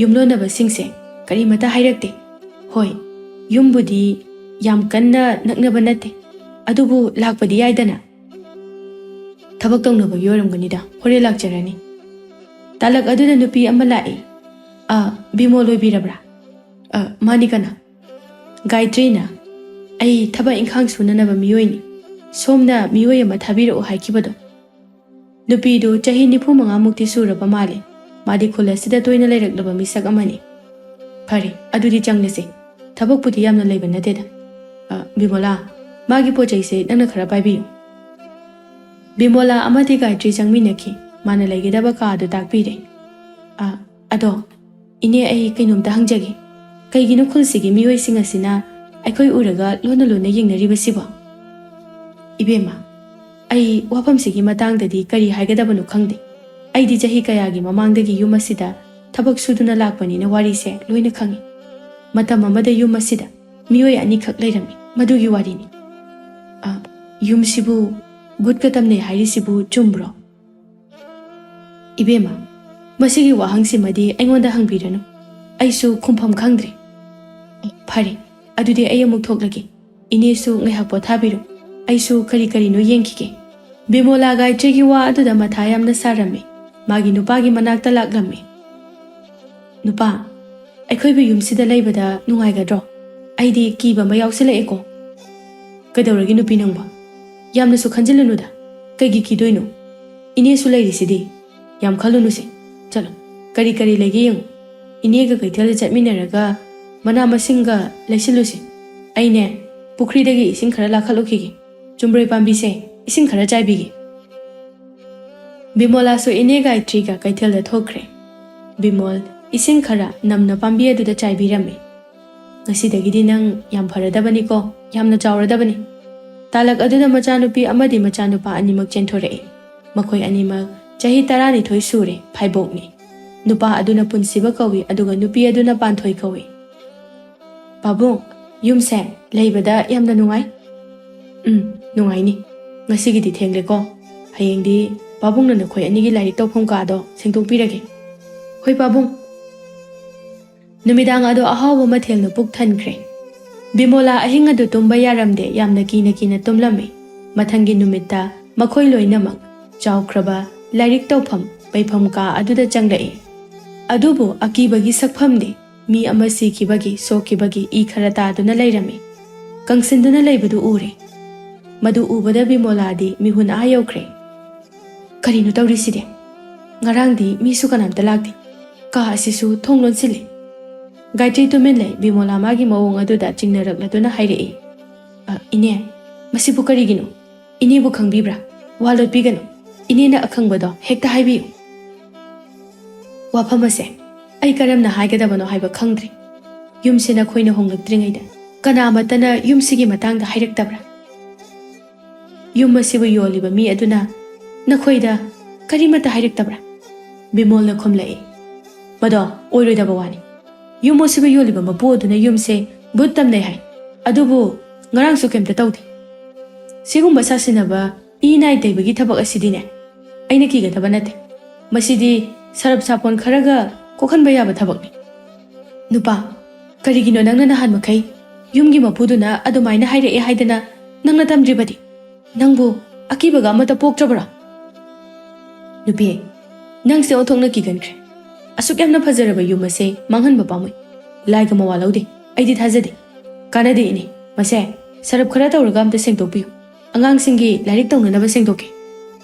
ꯌꯨꯝꯂꯣꯟꯅꯕꯁꯤꯡꯁꯦ ꯀꯔꯤꯃꯇ ꯍꯥꯏꯔꯛꯇꯦ꯫ ꯍꯣꯏ, ꯌꯨꯝꯕꯨꯗꯤ ꯌꯥꯝ ꯀꯟꯅ ꯅꯛꯅꯕ ꯅꯠꯇꯦ, ꯑꯗꯨꯕꯨ ꯂꯥꯛꯄꯗꯤ ꯌꯥꯏꯗꯅ꯫" "ꯊꯕꯛ ꯇꯧꯅꯕꯒꯤ ꯑꯣꯏꯔꯝꯒꯅꯤꯗ, ꯍꯣꯔꯦꯟ ꯂꯥꯛꯆꯔꯅꯤ꯫" ꯇꯥꯂꯛ ꯑꯗꯨꯗ ꯅꯨꯄꯤ ꯑꯃ ꯂꯥꯛꯏ꯫ "ꯑ, ꯕꯤꯃꯣꯜ ꯑꯣꯏꯕꯤꯔꯕ꯭ꯔꯥ?" "ꯑ, ꯃꯥꯅꯤ, ꯀꯅꯥ?" "ꯒꯥꯌꯇ꯭ꯔꯤꯅ꯫ ꯑꯩ ꯊꯕꯛ ꯏꯪꯈꯥꯡ ꯁꯨꯅꯅꯕ ꯃꯤꯑꯣꯏꯅꯤ꯫ ꯁꯣꯝꯅ ꯃꯤꯑꯣꯏ ꯑꯃ ꯊꯥꯕꯤꯔꯛꯎ ꯍꯥꯏꯈꯤꯕꯗꯣ꯫" ꯅꯨꯄꯤꯗꯨ ꯆꯍꯤ ꯅꯤꯐꯨ ꯃꯉꯥꯃꯨꯛꯇꯤ ꯁꯨꯔꯕ ꯃꯥꯜꯂꯤ꯫ ꯃꯥꯗꯤ ꯈꯨꯜ ꯑꯁꯤꯗ ꯇꯣꯏꯅ ꯂꯩꯔꯛꯂꯕ ꯃꯤꯁꯛ ꯑꯃꯅꯤ꯫ "ꯐꯔꯦ, ꯑꯗꯨꯗꯤ ꯆꯪꯂꯁꯤ꯫ ꯊꯕꯛꯄꯨꯗꯤ ꯌꯥꯝꯅ ꯂꯩꯕ ꯅꯠꯇꯦꯗ꯫ ꯑ, ꯕꯤꯃꯣꯂꯥ, ꯃꯥꯒꯤ ꯄꯣꯠ ꯆꯩꯁꯦ ꯅꯪꯅ ꯈꯔ ꯄꯥꯏꯕꯤꯌꯨ꯫" ꯕꯤꯃꯣꯂꯥ ꯑꯃꯗꯤ ꯒꯥꯌꯇ꯭ꯔꯤ ꯆꯪꯃꯤꯟꯅꯈꯤ꯫ ꯃꯥꯅ ꯂꯩꯒꯗꯕ ꯀꯥ ꯑꯗꯨ ꯇꯥꯛꯄꯤꯔꯦ꯫ "ꯑ, ꯑꯗꯣ, ꯏꯅꯦ, ꯑꯩ ꯀꯩꯅꯣꯝꯇ ꯍꯪꯖꯒꯦ꯫ ꯀꯩꯒꯤꯅꯣ ꯈꯨꯜꯁꯤꯒꯤ ꯃꯤꯑꯣꯏꯁꯤꯡ ꯑꯁꯤꯅ ꯑꯩꯈꯣꯏ ꯎꯔꯒ ꯂꯣꯟꯅ ꯂꯣꯟꯅ ꯌꯦꯡꯅꯔꯤꯕꯁꯤꯕꯣ?" "ꯏꯕꯦꯝꯃ, ꯑꯩ ꯋꯥꯐꯝꯁꯤꯒꯤ ꯃꯇꯥꯡꯗꯗꯤ ꯀꯔꯤ ꯍꯥꯏꯒꯗꯕꯅꯣ ꯈꯪꯗꯦ꯫ ꯑꯩꯗꯤ ꯆꯍꯤ ꯀꯌꯥꯒꯤ ꯃꯃꯥꯡꯗꯒꯤ ꯌꯨꯝ ꯑꯁꯤꯗ ꯊꯕꯛ ꯁꯨꯗꯨꯅ ꯂꯥꯛꯄꯅꯤꯅ ꯋꯥꯔꯤꯁꯦ ꯂꯣꯏꯅ ꯈꯪꯏ꯫ ꯃꯇꯝ ꯑꯃꯗ ꯌꯨꯝ ꯑꯁꯤꯗ ꯃꯤꯑꯣꯏ ꯑꯅꯤꯈꯛ ꯂꯩꯔꯝꯃꯤ, ꯃꯗꯨꯒꯤ ꯋꯥꯔꯤꯅꯤ꯫" "ꯑ, ꯌꯨꯝꯁꯤꯕꯨ ꯚꯨꯠꯀ ꯇꯝꯅꯩ ꯍꯥꯏꯔꯤꯁꯤꯕꯨ ꯆꯨꯝꯕ꯭ꯔꯣ?" "ꯏꯕꯦꯝꯃ, ꯃꯁꯤꯒꯤ ꯋꯥꯍꯪꯁꯤꯃꯗꯤ ꯑꯩꯉꯣꯟꯗ ꯍꯪꯕꯤꯔꯅꯨ꯫ ꯑꯩꯁꯨ ꯈꯨꯝꯐꯝ ꯈꯪꯗ꯭ꯔꯦ꯫" "ꯐꯔꯦ, ꯑꯗꯨꯗꯤ ꯑꯩ ꯑꯃꯨꯛ ꯊꯣꯛꯂꯒꯦ꯫ ꯏꯅꯦꯁꯨ ꯉꯥꯏꯍꯥꯛ ꯄꯣꯊꯥꯕꯤꯔꯣ꯫ ꯑꯩꯁꯨ ꯀꯔꯤ ꯀꯔꯤꯅꯣ ꯌꯦꯡꯈꯤꯒꯦ꯫" ꯕꯤꯃꯣꯂꯥ ꯒꯥꯌꯇ꯭ꯔꯤꯒꯤ ꯋꯥ ꯑꯗꯨꯗ ꯃꯊꯥ ꯌꯥꯝꯅ ꯁꯥꯔꯝꯃꯤ꯫ ꯃꯥꯒꯤ ꯅꯨꯄꯥꯒꯤ ꯃꯅꯥꯛꯇ ꯂꯥꯛꯂꯝꯃꯤ꯫ "ꯅꯨꯄꯥ, ꯑꯩꯈꯣꯏꯕꯨ ꯌꯨꯝꯁꯤꯗ ꯂꯩꯕꯗ ꯅꯨꯡꯉꯥꯏꯒꯗ꯭ꯔꯣ? ꯑꯩꯗꯤ ꯀꯤꯕ ꯑꯃ ꯌꯥꯎꯁꯤꯜꯂꯛꯑꯦꯀꯣ꯫ ꯀꯩꯗꯧꯔꯒꯦ ꯅꯨꯄꯤ ꯅꯪꯕꯣ? ꯌꯥꯝꯅꯁꯨ ꯈꯟꯖꯤꯜꯂꯨꯅꯨꯗ꯫ ꯀꯩꯒꯤ ꯀꯤꯗꯣꯏꯅꯣ? ꯏꯅꯦꯁꯨ ꯂꯩꯔꯤꯁꯤꯗꯤ꯫ ꯌꯥꯝ ꯈꯜꯂꯨꯅꯨꯁꯦ꯫ ꯆꯠꯂꯣ, ꯀꯔꯤ ꯀꯔꯤ ꯂꯩꯒꯦ ꯌꯦꯡꯉꯨ꯫ ꯏꯅꯦꯒ ꯀꯩꯊꯦꯜꯗ ꯆꯠꯃꯤꯟꯅꯔꯒ ꯃꯅꯥ ꯃꯁꯤꯡꯒ ꯂꯩꯁꯤꯜꯂꯨꯁꯦ꯫ ꯑꯩꯅꯦ, ꯄꯨꯈ꯭ꯔꯤꯗꯒꯤ ꯏꯁꯤꯡ ꯈꯔ ꯂꯥꯈꯠꯂꯨꯈꯤꯒꯦ꯫ ꯆꯨꯝꯕ꯭ꯔꯩ ꯄꯥꯝꯕꯤꯁꯦ, ꯏꯁꯤꯡ ꯈꯔ ꯆꯥꯏꯕꯤꯒꯦ꯫ ꯕꯤꯃꯣꯂꯥꯁꯨ ꯏꯅꯦ ꯒꯥꯌꯇ꯭ꯔꯤꯒ ꯀꯩꯊꯦꯜꯗ ꯊꯣꯛꯈ꯭ꯔꯦ꯫ ꯕꯤꯃꯣꯜ ꯏꯁꯤꯡ ꯈꯔ ꯅꯝꯅ ꯄꯥꯝꯕꯤ ꯑꯗꯨꯗ ꯆꯥꯏꯕꯤꯔꯝꯃꯤ꯫ "ꯉꯁꯤꯗꯒꯤꯗꯤ ꯅꯪ ꯌꯥꯝ ꯐꯔꯗꯕꯅꯤꯀꯣ, ꯌꯥꯝꯅ ꯆꯥꯎꯔꯗꯕꯅꯤ꯫" ꯇꯥꯂꯛ ꯑꯗꯨꯗ ꯃꯆꯥꯅꯨꯄꯤ ꯑꯃꯗꯤ ꯃꯆꯥꯅꯨꯄꯥ ꯑꯅꯤꯃꯛ ꯆꯦꯟꯊꯣꯔꯛꯏ꯫ ꯃꯈꯣꯏ ꯑꯅꯤꯃꯛ ꯆꯍꯤ ꯇꯔꯥꯅꯤꯊꯣꯏ ꯁꯨꯔꯦ, ꯐꯥꯏꯕꯣꯛꯅꯤ꯫ ꯅꯨꯄꯥ ꯑꯗꯨꯅ ꯄꯨꯟꯁꯤꯕ ꯀꯧꯏ, ꯑꯗꯨꯒ ꯅꯨꯄꯤ ꯑꯗꯨꯅ ꯄꯥꯟꯊꯣꯏ ꯀꯧꯏ꯫ "ꯄꯥꯕꯨꯡ, ꯌꯨꯝꯁꯦ ꯂꯩꯕꯗ ꯌꯥꯝꯅ ꯅꯨꯡꯉꯥꯏ?" "ꯎꯝ, ꯅꯨꯡꯉꯥꯏꯅꯤ꯫ ꯉꯁꯤꯒꯤꯗꯤ ꯊꯦꯡꯂꯦꯀꯣ꯫ ꯍꯌꯦꯡꯗꯤ ꯄꯥꯕꯨꯡꯅ ꯅꯈꯣꯏ ꯑꯅꯤꯒꯤ ꯂꯥꯏꯔꯤꯛ ꯇꯧꯐꯝ ꯀꯥꯗꯣ ꯁꯦꯡꯗꯣꯛꯄꯤꯔꯒꯦ꯫" "ꯍꯣꯏ ꯄꯥꯕꯨꯡ꯫" ꯅꯨꯃꯤꯗꯥꯡ ꯑꯗꯨ ꯑꯍꯥꯎꯕ ꯃꯊꯦꯜꯅ ꯄꯨꯛ ꯊꯟꯈ꯭ꯔꯦ꯫ ꯕꯤꯃꯣꯂꯥ ꯑꯍꯤꯡ ꯑꯗꯨ ꯇꯨꯝꯕ ꯌꯥꯔꯝꯗꯦ, ꯌꯥꯝꯅ ꯀꯤꯅ ꯀꯤꯅ ꯇꯨꯝꯂꯝꯃꯤ꯫ ꯃꯊꯪꯒꯤ ꯅꯨꯃꯤꯠꯇ ꯃꯈꯣꯏ ꯂꯣꯏꯅꯃꯛ ꯆꯥꯎꯈ꯭ꯔꯕ ꯂꯥꯏꯔꯤꯛ ꯇꯧꯐꯝ ꯄꯩꯐꯝ ꯀꯥ ꯑꯗꯨꯗ ꯆꯪꯂꯛꯏ꯫ ꯑꯗꯨꯕꯨ ꯑꯀꯤꯕꯒꯤ ꯁꯛꯐꯝꯗꯤ ꯃꯤ ꯑꯃ ꯁꯤꯈꯤꯕꯒꯤ, ꯁꯣꯛꯈꯤꯕꯒꯤ ꯏ ꯈꯔ ꯇꯥꯗꯨꯅ ꯂꯩꯔꯝꯃꯤ꯫ ꯀꯪꯁꯤꯟꯗꯨꯅ ꯂꯩꯕꯗꯨ ꯎꯔꯦ꯫ ꯃꯗꯨ ꯎꯕꯗ ꯕꯤꯃꯣꯂꯥꯗꯤ ꯃꯤꯍꯨꯟ ꯑꯥ ꯌꯧꯈ꯭ꯔꯦ꯫ "ꯀꯔꯤꯅꯣ ꯇꯧꯔꯤꯁꯤꯗꯤ? ꯉꯔꯥꯡꯗꯤ ꯃꯤꯁꯨ ꯀꯅꯥꯝꯇ ꯂꯥꯛꯇꯦ꯫ ꯀꯥ ꯑꯁꯤꯁꯨ ꯊꯣꯡ ꯂꯣꯟꯁꯤꯜꯂꯤ꯫" ꯒꯥꯌꯇ꯭ꯔꯤ ꯇꯨꯃꯤꯟ ꯂꯩ꯫ ꯕꯤꯃꯣꯂꯥ ꯃꯥꯒꯤ ꯃꯑꯣꯡ ꯑꯗꯨꯗ ꯆꯤꯡꯅꯔꯛꯂꯗꯨꯅ ꯍꯥꯏꯔꯛꯏ, "ꯑ, ꯏꯅꯦ, ꯃꯁꯤꯕꯨ ꯀꯔꯤꯒꯤꯅꯣ? ꯏꯅꯦꯕꯨ ꯈꯪꯕꯤꯕ꯭ꯔꯥ? ꯋꯥ ꯂꯣꯠꯄꯤꯒꯅꯨ꯫ ꯏꯅꯦꯅ ꯑꯈꯪꯕꯗꯣ ꯍꯦꯛꯇ ꯍꯥꯏꯕꯤꯌꯨ꯫" "ꯋꯥꯐꯝ ꯑꯁꯦ ꯑꯩ ꯀꯔꯝꯅ ꯍꯥꯏꯒꯗꯕꯅꯣ ꯍꯥꯏꯕ ꯈꯪꯗ꯭ꯔꯦ꯫ ꯌꯨꯝꯁꯦ ꯅꯈꯣꯏꯅ ꯍꯣꯡꯂꯛꯇ꯭ꯔꯤꯉꯩꯗ ꯀꯅꯥ ꯑꯃꯠꯇꯅ ꯌꯨꯝꯁꯤꯒꯤ ꯃꯇꯥꯡꯗ ꯍꯥꯏꯔꯛꯇꯕ꯭ꯔꯥ? ꯌꯨꯝ ꯑꯁꯤꯕꯨ ꯌꯣꯜꯂꯤꯕ ꯃꯤ ꯑꯗꯨꯅ ꯅꯈꯣꯏꯗ ꯀꯔꯤꯃꯠꯇ ꯍꯥꯏꯔꯛꯇꯕ꯭ꯔꯥ?" ꯕꯤꯃꯣꯜꯅ ꯈꯨꯝꯂꯛꯏ, "ꯃꯗꯣ ꯑꯣꯏꯔꯣꯏꯗꯕ ꯋꯥꯅꯤ꯫ ꯌꯨꯝ ꯑꯁꯤꯕꯨ ꯌꯣꯜꯂꯤꯕ ꯃꯄꯨ ꯑꯗꯨꯅ ꯌꯨꯝꯁꯦ ꯚꯨꯠ ꯇꯝꯅꯩ ꯍꯥꯏ꯫ ꯑꯗꯨꯕꯨ ꯉꯔꯥꯡꯁꯨ ꯀꯩꯝꯇ ꯇꯧꯗꯦ꯫ ꯁꯤꯒꯨꯝꯕ ꯁꯥꯁꯤꯟꯅꯕ, ꯏ ꯅꯥꯏ ꯇꯩꯕꯒꯤ ꯊꯕꯛ ꯑꯁꯤꯗꯤꯅꯦ, ꯑꯩꯅ ꯀꯤꯒꯗꯕ ꯅꯠꯇꯦ꯫ ꯃꯁꯤꯗꯤ ꯁꯔꯞ ꯁꯥꯄꯣꯟ ꯈꯔꯒ ꯀꯣꯛꯍꯟꯕ ꯌꯥꯕ ꯊꯕꯛꯅꯤ꯫" "ꯅꯨꯄꯥ, ꯀꯔꯤꯒꯤꯅꯣ ꯅꯪꯅ ꯅꯍꯥꯟ ꯃꯈꯩ ꯌꯨꯝꯒꯤ ꯃꯄꯨꯗꯨꯅ ꯑꯗꯨꯃꯥꯏꯅ ꯍꯥꯏꯔꯛꯑꯦ ꯍꯥꯏꯗꯅ ꯅꯪꯅ ꯇꯝꯗ꯭ꯔꯤꯕꯗꯤ? ꯅꯪꯕꯨ ꯑꯀꯤꯕꯒ ꯑꯃꯠꯇ ꯄꯣꯛꯇ꯭ꯔꯕꯔꯣ?" "ꯅꯨꯄꯤ, ꯅꯪꯁꯦ ꯑꯣꯟꯊꯣꯛꯅ ꯀꯤꯒꯟꯈ꯭ꯔꯦ꯫ ꯑꯁꯨꯛ ꯌꯥꯝꯅ ꯐꯖꯔꯕ ꯌꯨꯝ ꯑꯁꯦ ꯃꯥꯡꯍꯟꯕ ꯄꯥꯝꯃꯨꯏ꯫ ꯂꯥꯏꯒ ꯃꯋꯥ ꯂꯧꯗꯦ꯫ ꯑꯩꯗꯤ ꯊꯥꯖꯗꯦ꯫ "ꯀꯥꯟꯅꯗꯦ ꯏꯅꯦ, ꯃꯁꯦ ꯁꯔꯞ ꯈꯔ ꯇꯧꯔꯒ ꯑꯝꯇ ꯁꯦꯡꯗꯣꯛꯄꯤꯌꯨ꯫ ꯑꯉꯥꯡꯁꯤꯡꯒꯤ ꯂꯥꯏꯔꯤꯛ ꯇꯧꯅꯅꯕ ꯁꯦꯡꯗꯣꯛꯀꯦ꯫"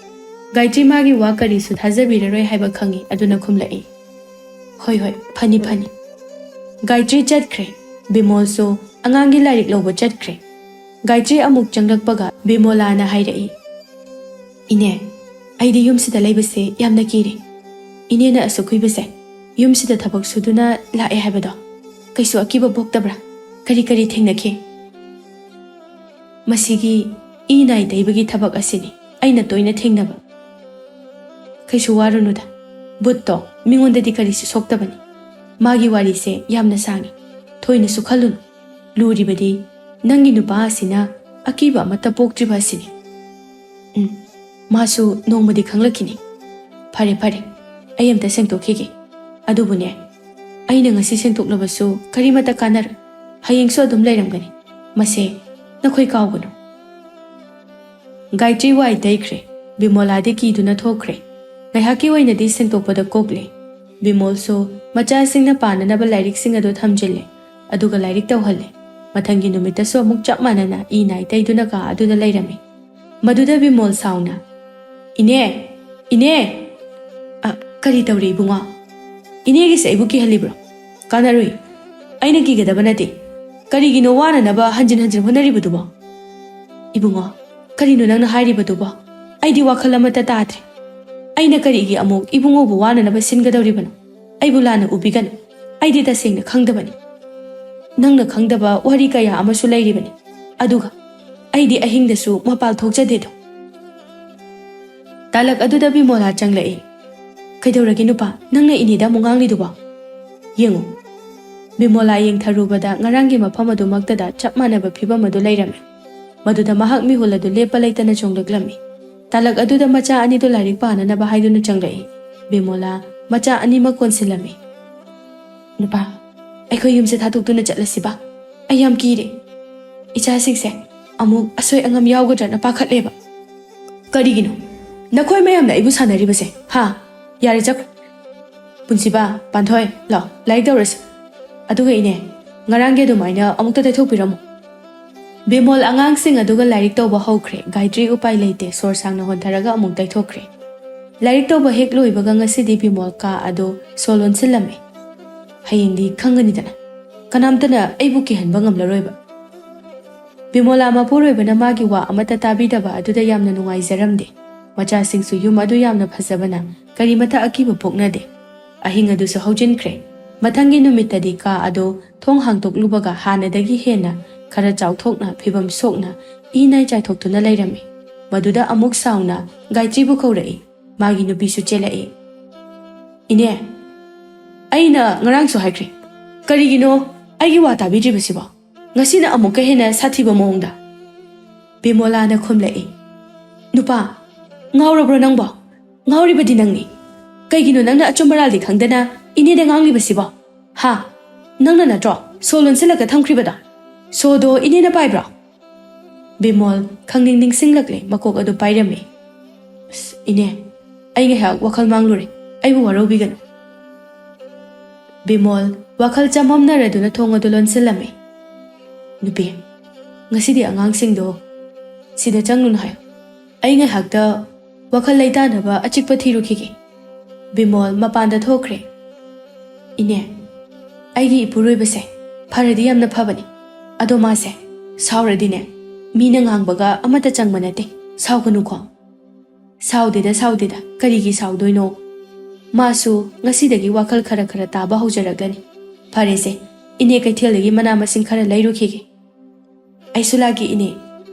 ꯒꯥꯌꯇ꯭ꯔꯤ ꯃꯥꯒꯤ ꯋꯥ ꯀꯔꯤꯁꯨ ꯊꯥꯖꯕꯤꯔꯔꯣꯏ ꯍꯥꯏꯕ ꯈꯪꯏ, ꯑꯗꯨꯅ ꯈꯨꯝꯂꯛꯏ, "ꯍꯣꯏ, ꯍꯣꯏ, ꯐꯅꯤ, ꯐꯅꯤ꯫" ꯒꯥꯌꯇ꯭ꯔꯤ ꯆꯠꯈ꯭ꯔꯦ꯫ ꯕꯤꯃꯣꯜꯁꯨ ꯑꯉꯥꯡꯒꯤ ꯂꯥꯏꯔꯤꯛ ꯂꯧꯕ ꯆꯠꯈ꯭ꯔꯦ꯫ ꯒꯥꯌꯇ꯭ꯔꯤ ꯑꯃꯨꯛ ꯆꯪꯂꯛꯄꯒ ꯕꯤꯃꯣꯂꯥꯅ ꯍꯥꯏꯔꯛꯏ, "ꯏꯅꯦ, ꯑꯩꯗꯤ ꯌꯨꯝꯁꯤꯗ ꯂꯩꯕꯁꯦ ꯌꯥꯝꯅ ꯀꯤꯔꯦ꯫ ꯏꯅꯦꯅ ꯑꯁꯨꯛ ꯀꯨꯏꯕꯁꯦ ꯌꯨꯝꯁꯤꯗ ꯊꯕꯛ ꯁꯨꯗꯨꯅ ꯂꯥꯛꯑꯦ ꯍꯥꯏꯕꯗꯣ ꯀꯩꯁꯨ ꯑꯀꯤꯕ ꯄꯣꯛꯇꯕ꯭ꯔꯥ? ꯀꯔꯤ ꯀꯔꯤ ꯊꯦꯡꯅꯈꯤ?" "ꯃꯁꯤꯒꯤ ꯏ ꯅꯥꯏ ꯇꯩꯕꯒꯤ ꯊꯕꯛ ꯑꯁꯤꯅꯤ ꯑꯩꯅ ꯇꯣꯏꯅ ꯊꯦꯡꯅꯕ꯫" "ꯀꯩꯁꯨ ꯋꯥꯔꯨꯅꯨꯗ, ꯚꯨꯠꯇꯣ ꯃꯤꯉꯣꯟꯗꯗꯤ ꯀꯔꯤꯁꯨ ꯁꯣꯛꯇꯕꯅꯤ꯫ ꯃꯥꯒꯤ ꯋꯥꯔꯤꯁꯦ ꯌꯥꯝꯅ ꯁꯥꯡꯉꯤ, ꯊꯣꯏꯅꯁꯨ ꯈꯜꯂꯨꯅꯨ꯫ ꯂꯨꯔꯤꯕꯗꯤ ꯅꯪꯒꯤ ꯅꯨꯄꯥ ꯑꯁꯤꯅ ꯑꯀꯤꯕ ꯑꯃꯠꯇ ꯄꯣꯛꯇ꯭ꯔꯤꯕ ꯑꯁꯤꯅꯤ꯫" "ꯎꯝ, ꯃꯥꯁꯨ ꯅꯣꯡꯃꯗꯤ ꯈꯪꯂꯛꯈꯤꯅꯤ꯫ ꯐꯔꯦ, ꯐꯔꯦ, ꯑꯩ ꯑꯝꯇ ꯁꯦꯡꯗꯣꯛꯈꯤꯒꯦ꯫ ꯑꯗꯨꯕꯨꯅꯦ, ꯑꯩꯅ ꯉꯁꯤ ꯁꯦꯡꯗꯣꯛꯂꯕꯁꯨ ꯀꯔꯤꯃꯠꯇ ꯀꯥꯟꯅꯔꯣꯏ꯫ ꯍꯌꯦꯡꯁꯨ ꯑꯗꯨꯝ ꯂꯩꯔꯝꯒꯅꯤ꯫ ꯃꯁꯦ ꯅꯈꯣꯏ ꯀꯥꯎꯒꯅꯨ꯫" ꯒꯥꯌꯇ꯭ꯔꯤ ꯋꯥꯏ ꯇꯩꯈ꯭ꯔꯦ꯫ ꯕꯤꯃꯣꯂꯥꯗꯤ ꯀꯤꯗꯨꯅ ꯊꯣꯛꯈ꯭ꯔꯦ꯫ ꯉꯥꯏꯍꯥꯛꯀꯤ ꯑꯣꯏꯅꯗꯤ ꯁꯦꯡꯗꯣꯛꯄꯗ ꯀꯣꯛꯂꯦ꯫ ꯕꯤꯃꯣꯜꯁꯨ ꯃꯆꯥꯁꯤꯡꯅ ꯄꯥꯅꯅꯕ ꯂꯥꯏꯔꯤꯛꯁꯤꯡ ꯑꯗꯨ ꯊꯝꯖꯤꯜꯂꯦ, ꯑꯗꯨꯒ ꯂꯥꯏꯔꯤꯛ ꯇꯧꯍꯜꯂꯦ꯫ ꯃꯊꯪꯒꯤ ꯅꯨꯃꯤꯠꯇꯁꯨ ꯑꯃꯨꯛ ꯆꯞ ꯃꯥꯟꯅꯅ ꯏ ꯅꯥꯏ ꯇꯩꯗꯨꯅ ꯀꯥ ꯑꯗꯨꯗ ꯂꯩꯔꯝꯃꯤ꯫ ꯃꯗꯨꯗ ꯕꯤꯃꯣꯜ ꯁꯥꯎꯅ, "ꯏꯅꯦ! ꯏꯅꯦ!" "ꯑ, ꯀꯔꯤ ꯇꯧꯔꯦ ꯏꯕꯨꯡꯉꯣ? ꯏꯅꯦꯒꯤꯁꯦ ꯑꯩꯕꯨ ꯀꯤꯍꯜꯂꯤꯕ꯭ꯔꯣ? ꯀꯥꯟꯅꯔꯨꯏ꯫ ꯑꯩꯅ ꯀꯤꯒꯗꯕ ꯅꯠꯇꯦ꯫ ꯀꯔꯤꯒꯤꯅꯣ ꯋꯥꯅꯅꯕ ꯍꯟꯖꯤꯟ ꯍꯟꯖꯤꯟ ꯍꯣꯠꯅꯔꯤꯕꯗꯨꯕꯣ?" "ꯏꯕꯨꯡꯉꯣ, ꯀꯔꯤꯅꯣ ꯅꯪꯅ ꯍꯥꯏꯔꯤꯕꯗꯨꯕꯣ? ꯑꯩꯗꯤ ꯋꯥꯈꯜ ꯑꯃꯠꯇ ꯇꯥꯗ꯭ꯔꯦ꯫ ꯑꯩꯅ ꯀꯔꯤꯒꯤ ꯑꯃꯨꯛ ꯏꯕꯨꯡꯉꯣꯕꯨ ꯋꯥꯅꯅꯕ ꯁꯤꯟꯒꯗꯧꯔꯤꯕꯅꯣ? ꯑꯩꯕꯨ ꯂꯥꯟꯅ ꯎꯕꯤꯒꯅꯨ꯫ ꯑꯩꯗꯤ ꯇꯁꯦꯡꯅ ꯈꯪꯗꯕꯅꯤ꯫ ꯅꯪꯅ ꯈꯪꯗꯕ ꯋꯥꯔꯤ ꯀꯌꯥ ꯑꯃꯁꯨ ꯂꯩꯔꯤꯕꯅꯤ꯫ ꯑꯗꯨꯒ ꯑꯩꯗꯤ ꯑꯍꯤꯡꯗꯁꯨ ꯃꯄꯥꯜ ꯊꯣꯛꯆꯗꯦꯗꯣ꯫" ꯇꯥꯂꯛ ꯑꯗꯨꯗ ꯕꯤꯃꯣꯂꯥ ꯆꯪꯂꯛꯏ꯫ "ꯀꯩꯗꯧꯔꯒꯦ ꯅꯨꯄꯥ? ꯅꯪꯅ ꯏꯅꯦꯗ ꯑꯃꯨꯛ ꯉꯥꯡꯂꯤꯗꯨꯕꯣ? ꯌꯦꯡꯉꯨ꯫" ꯕꯤꯃꯣꯂꯥ ꯌꯦꯡꯊꯔꯨꯕꯗ ꯉꯔꯥꯡꯒꯤ ꯃꯐꯝ ꯑꯗꯨꯃꯛꯇꯗ ꯆꯞ ꯃꯥꯟꯅꯕ ꯐꯤꯚꯝ ꯑꯗꯨ ꯂꯩꯔꯝꯃꯤ꯫ ꯃꯗꯨꯗ ꯃꯍꯥꯛ ꯃꯤꯍꯨꯜ ꯑꯗꯨ ꯂꯦꯞꯄ ꯂꯩꯇꯅ ꯆꯣꯡꯂꯛꯂꯝꯃꯤ꯫ ꯇꯥꯂꯛ ꯑꯗꯨꯗ ꯃꯆꯥ ꯑꯅꯤꯗꯨ ꯂꯥꯏꯔꯤꯛ ꯄꯥꯅꯅꯕ ꯍꯥꯏꯗꯨꯅ ꯆꯪꯂꯛꯏ꯫ ꯕꯤꯃꯣꯂꯥ ꯃꯆꯥ ꯑꯅꯤꯃꯛ ꯀꯣꯟꯁꯤꯜꯂꯝꯃꯤ꯫ "ꯅꯨꯄꯥ, ꯑꯩꯈꯣꯏ ꯌꯨꯝꯁꯦ ꯊꯥꯗꯣꯛꯇꯨꯅ ꯆꯠꯂꯁꯤꯕ? ꯑꯩ ꯌꯥꯝ ꯀꯤꯔꯦ꯫ ꯏꯆꯥꯁꯤꯡꯁꯦ ꯑꯃꯨꯛ ꯑꯁꯣꯏ ꯑꯉꯥꯝ ꯌꯥꯎꯒꯗ꯭ꯔꯅ ꯄꯥꯈꯠꯂꯦꯕ꯫" "ꯀꯔꯤꯒꯤꯅꯣ ꯅꯈꯣꯏ ꯃꯌꯥꯝꯅ ꯑꯩꯕꯨ ꯁꯥꯟꯅꯔꯤꯕꯁꯦ, ꯍꯥ? ꯌꯥꯔꯦ, ꯆꯠꯈ꯭ꯔꯣ꯫ ꯄꯨꯟꯁꯤꯕ, ꯄꯥꯟꯊꯣꯏ, ꯂꯥꯛꯑꯣ, ꯂꯥꯏꯔꯤꯛ ꯇꯧꯔꯁꯤ꯫ ꯑꯗꯨꯒ ꯏꯅꯦ, ꯉꯔꯥꯡꯒꯤ ꯑꯗꯨꯃꯥꯏꯅ ꯑꯃꯨꯛꯇ ꯇꯩꯊꯣꯛꯄꯤꯔꯝꯃꯣ꯫ ꯕꯤꯃꯣꯜ ꯑꯉꯥꯡꯁꯤꯡ ꯑꯗꯨꯒ ꯂꯥꯏꯔꯤꯛ ꯇꯧꯕ ꯍꯧꯈ꯭ꯔꯦ꯫ ꯒꯥꯌꯇ꯭ꯔꯤ ꯎꯄꯥꯏ ꯂꯩꯇꯦ, ꯁꯣꯔ ꯁꯥꯡꯅ ꯍꯣꯟꯊꯔꯒ ꯑꯃꯨꯛ ꯇꯩꯊꯣꯛꯈ꯭ꯔꯦ꯫ ꯂꯥꯏꯔꯤꯛ ꯇꯧꯕ ꯍꯦꯛ ꯂꯣꯏꯕꯒ ꯉꯁꯤꯗꯤ ꯕꯤꯃꯣꯜ ꯀꯥ ꯑꯗꯨ ꯁꯣ ꯂꯣꯟꯁꯤꯜꯂꯝꯃꯦ꯫ "ꯍꯌꯦꯡꯗꯤ ꯈꯪꯒꯅꯤꯗꯅ, ꯀꯅꯥꯝꯇꯅ ꯑꯩꯕꯨ ꯀꯤꯍꯟꯕ ꯉꯝꯂꯔꯣꯏꯕ"꯫ ꯕꯤꯃꯣꯂꯥ ꯃꯄꯨꯔꯣꯏꯕꯅ ꯃꯥꯒꯤ ꯋꯥ ꯑꯃꯠꯇ ꯇꯥꯕꯤꯗꯕ ꯑꯗꯨꯗ ꯌꯥꯝꯅ ꯅꯨꯡꯉꯥꯏꯖꯔꯝꯗꯦ꯫ ꯃꯆꯥꯁꯤꯡꯁꯨ ꯌꯨꯝ ꯑꯗꯨ ꯌꯥꯝꯅ ꯐꯖꯕꯅ ꯀꯔꯤꯃꯇ ꯑꯀꯤꯕ ꯄꯣꯛꯅꯗꯦ꯫ ꯑꯍꯤꯡ ꯑꯗꯨꯁꯨ ꯍꯧꯖꯤꯟꯈ꯭ꯔꯦ꯫ ꯃꯊꯪꯒꯤ ꯅꯨꯃꯤꯠꯇꯗꯤ ꯀꯥ ꯑꯗꯨ ꯊꯣꯡ ꯍꯥꯡꯗꯣꯛꯂꯨꯕꯒ ꯍꯥꯟꯅꯗꯒꯤ ꯍꯦꯟꯅ ꯈꯔ ꯆꯥꯎꯊꯣꯛꯅ, ꯐꯤꯕꯝ ꯁꯣꯛꯅ, ꯏ ꯅꯥꯏ ꯆꯥꯏꯊꯣꯛꯇꯨꯅ ꯂꯩꯔꯝꯃꯤ꯫ ꯃꯗꯨꯗ ꯑꯃꯨꯛ ꯁꯥꯎꯅ ꯒꯥꯏꯇ꯭ꯔꯤꯕꯨ ꯀꯧꯔꯛꯏ꯫ ꯃꯥꯒꯤ ꯅꯨꯄꯤꯁꯨ ꯆꯦꯜꯂꯛꯏ꯫ "ꯏꯅꯦ, ꯑꯩꯅ ꯉꯔꯥꯡꯁꯨ ꯍꯥꯏꯈ꯭ꯔꯦ, ꯀꯔꯤꯒꯤꯅꯣ ꯑꯩꯒꯤ ꯋꯥ ꯇꯥꯕꯤꯗ꯭ꯔꯤꯕꯁꯤꯕꯣ? ꯉꯁꯤꯅ ꯑꯃꯨꯛꯀ ꯍꯦꯟꯅ ꯁꯥꯊꯤꯕ ꯃꯑꯣꯡꯗ"꯫ ꯕꯤꯃꯣꯂꯥꯅ ꯈꯨꯝꯂꯛꯏ꯫ "ꯅꯨꯄꯥ, ꯉꯥꯎꯔꯕ꯭ꯔꯣ ꯅꯪꯕꯣ? ꯉꯥꯎꯔꯤꯕꯗꯤ ꯅꯪꯅꯤ꯫ ꯀꯩꯒꯤꯅꯣ ꯅꯪꯅ ꯑꯆꯨꯝ ꯑꯔꯥꯜꯗꯤ ꯈꯪꯗꯅ ꯏꯅꯦꯗ ꯉꯥꯡꯂꯤꯕꯁꯤꯕꯣ? ꯍꯥ? ꯅꯪꯅ ꯅꯠꯇ꯭ꯔꯣ ꯁꯣ ꯂꯣꯟꯁꯤꯜꯂꯒ ꯊꯝꯈ꯭ꯔꯤꯕꯗꯣ? ꯁꯣꯗꯣ ꯏꯅꯦꯅ ꯄꯥꯏꯕ꯭ꯔꯣ?" ꯕꯤꯃꯣꯜ ꯈꯪꯅꯤꯡ ꯅꯤꯡꯁꯤꯡꯂꯛꯂꯦ, ꯃꯀꯣꯛ ꯑꯗꯨ ꯄꯥꯏꯔꯝꯃꯤ꯫ "ꯑꯁ, ꯏꯅꯦ, ꯑꯩ ꯉꯥꯏꯍꯥꯛ ꯋꯥꯈꯜ ꯃꯥꯡꯂꯨꯔꯦ, ꯑꯩꯕꯨ ꯋꯥꯔꯧꯕꯤꯒꯅꯨ"꯫ ꯕꯤꯃꯣꯜ ꯋꯥꯈꯜ ꯆꯃꯝꯅꯔꯗꯨꯅ ꯊꯣꯡ ꯑꯗꯨ ꯂꯣꯟꯁꯤꯜꯂꯝꯃꯤ꯫ "ꯅꯨꯄꯤ, ꯉꯁꯤꯗꯤ ꯑꯉꯥꯡꯁꯤꯡꯗꯣ ꯁꯤꯗ ꯆꯪꯂꯨꯅꯨ ꯍꯥꯏꯌꯨ꯫ ꯑꯩ ꯉꯥꯏꯍꯥꯛꯇ ꯋꯥꯈꯜ ꯂꯩꯇꯥꯅꯕ ꯑꯆꯤꯛꯄ ꯊꯤꯔꯨꯈꯤꯒꯦ"꯫ ꯕꯤꯃꯣꯜ ꯃꯄꯥꯟꯗ ꯊꯣꯛꯈ꯭ꯔꯦ꯫ "ꯏꯅꯦ, ꯑꯩꯒꯤ ꯏꯄꯨꯔꯣꯏꯕꯁꯦ ꯐꯔꯗꯤ ꯌꯥꯝꯅ ꯐꯕꯅꯤ꯫ ꯑꯗꯣ ꯃꯥꯁꯦ ꯁꯥꯎꯔꯗꯤꯅꯦ, ꯃꯤꯅ ꯉꯥꯡꯕꯒ ꯑꯃꯠꯇ ꯆꯪꯕ ꯅꯠꯇꯦ꯫ ꯁꯥꯎꯒꯅꯨꯀꯣ"꯫ "ꯁꯥꯎꯗꯦꯗ, ꯁꯥꯎꯗꯦꯗ, ꯀꯔꯤꯒꯤ ꯁꯥꯎꯗꯣꯏꯅꯣ? ꯃꯥꯁꯨ ꯉꯁꯤꯗꯒꯤ ꯋꯥꯈꯜ ꯈꯔ ꯈꯔ ꯇꯥꯕ ꯍꯧꯖꯔꯛꯂꯅꯤ꯫ ꯐꯔꯦꯁꯦ, ꯏꯅꯦ ꯀꯩꯊꯦꯜꯗꯒꯤ ꯃꯅꯥ ꯃꯁꯤꯡ ꯈꯔ ꯂꯩꯔꯨꯈꯤꯒꯦ"꯫ "ꯑꯩꯁꯨ ꯂꯥꯛꯀꯦ ꯏꯅꯦ,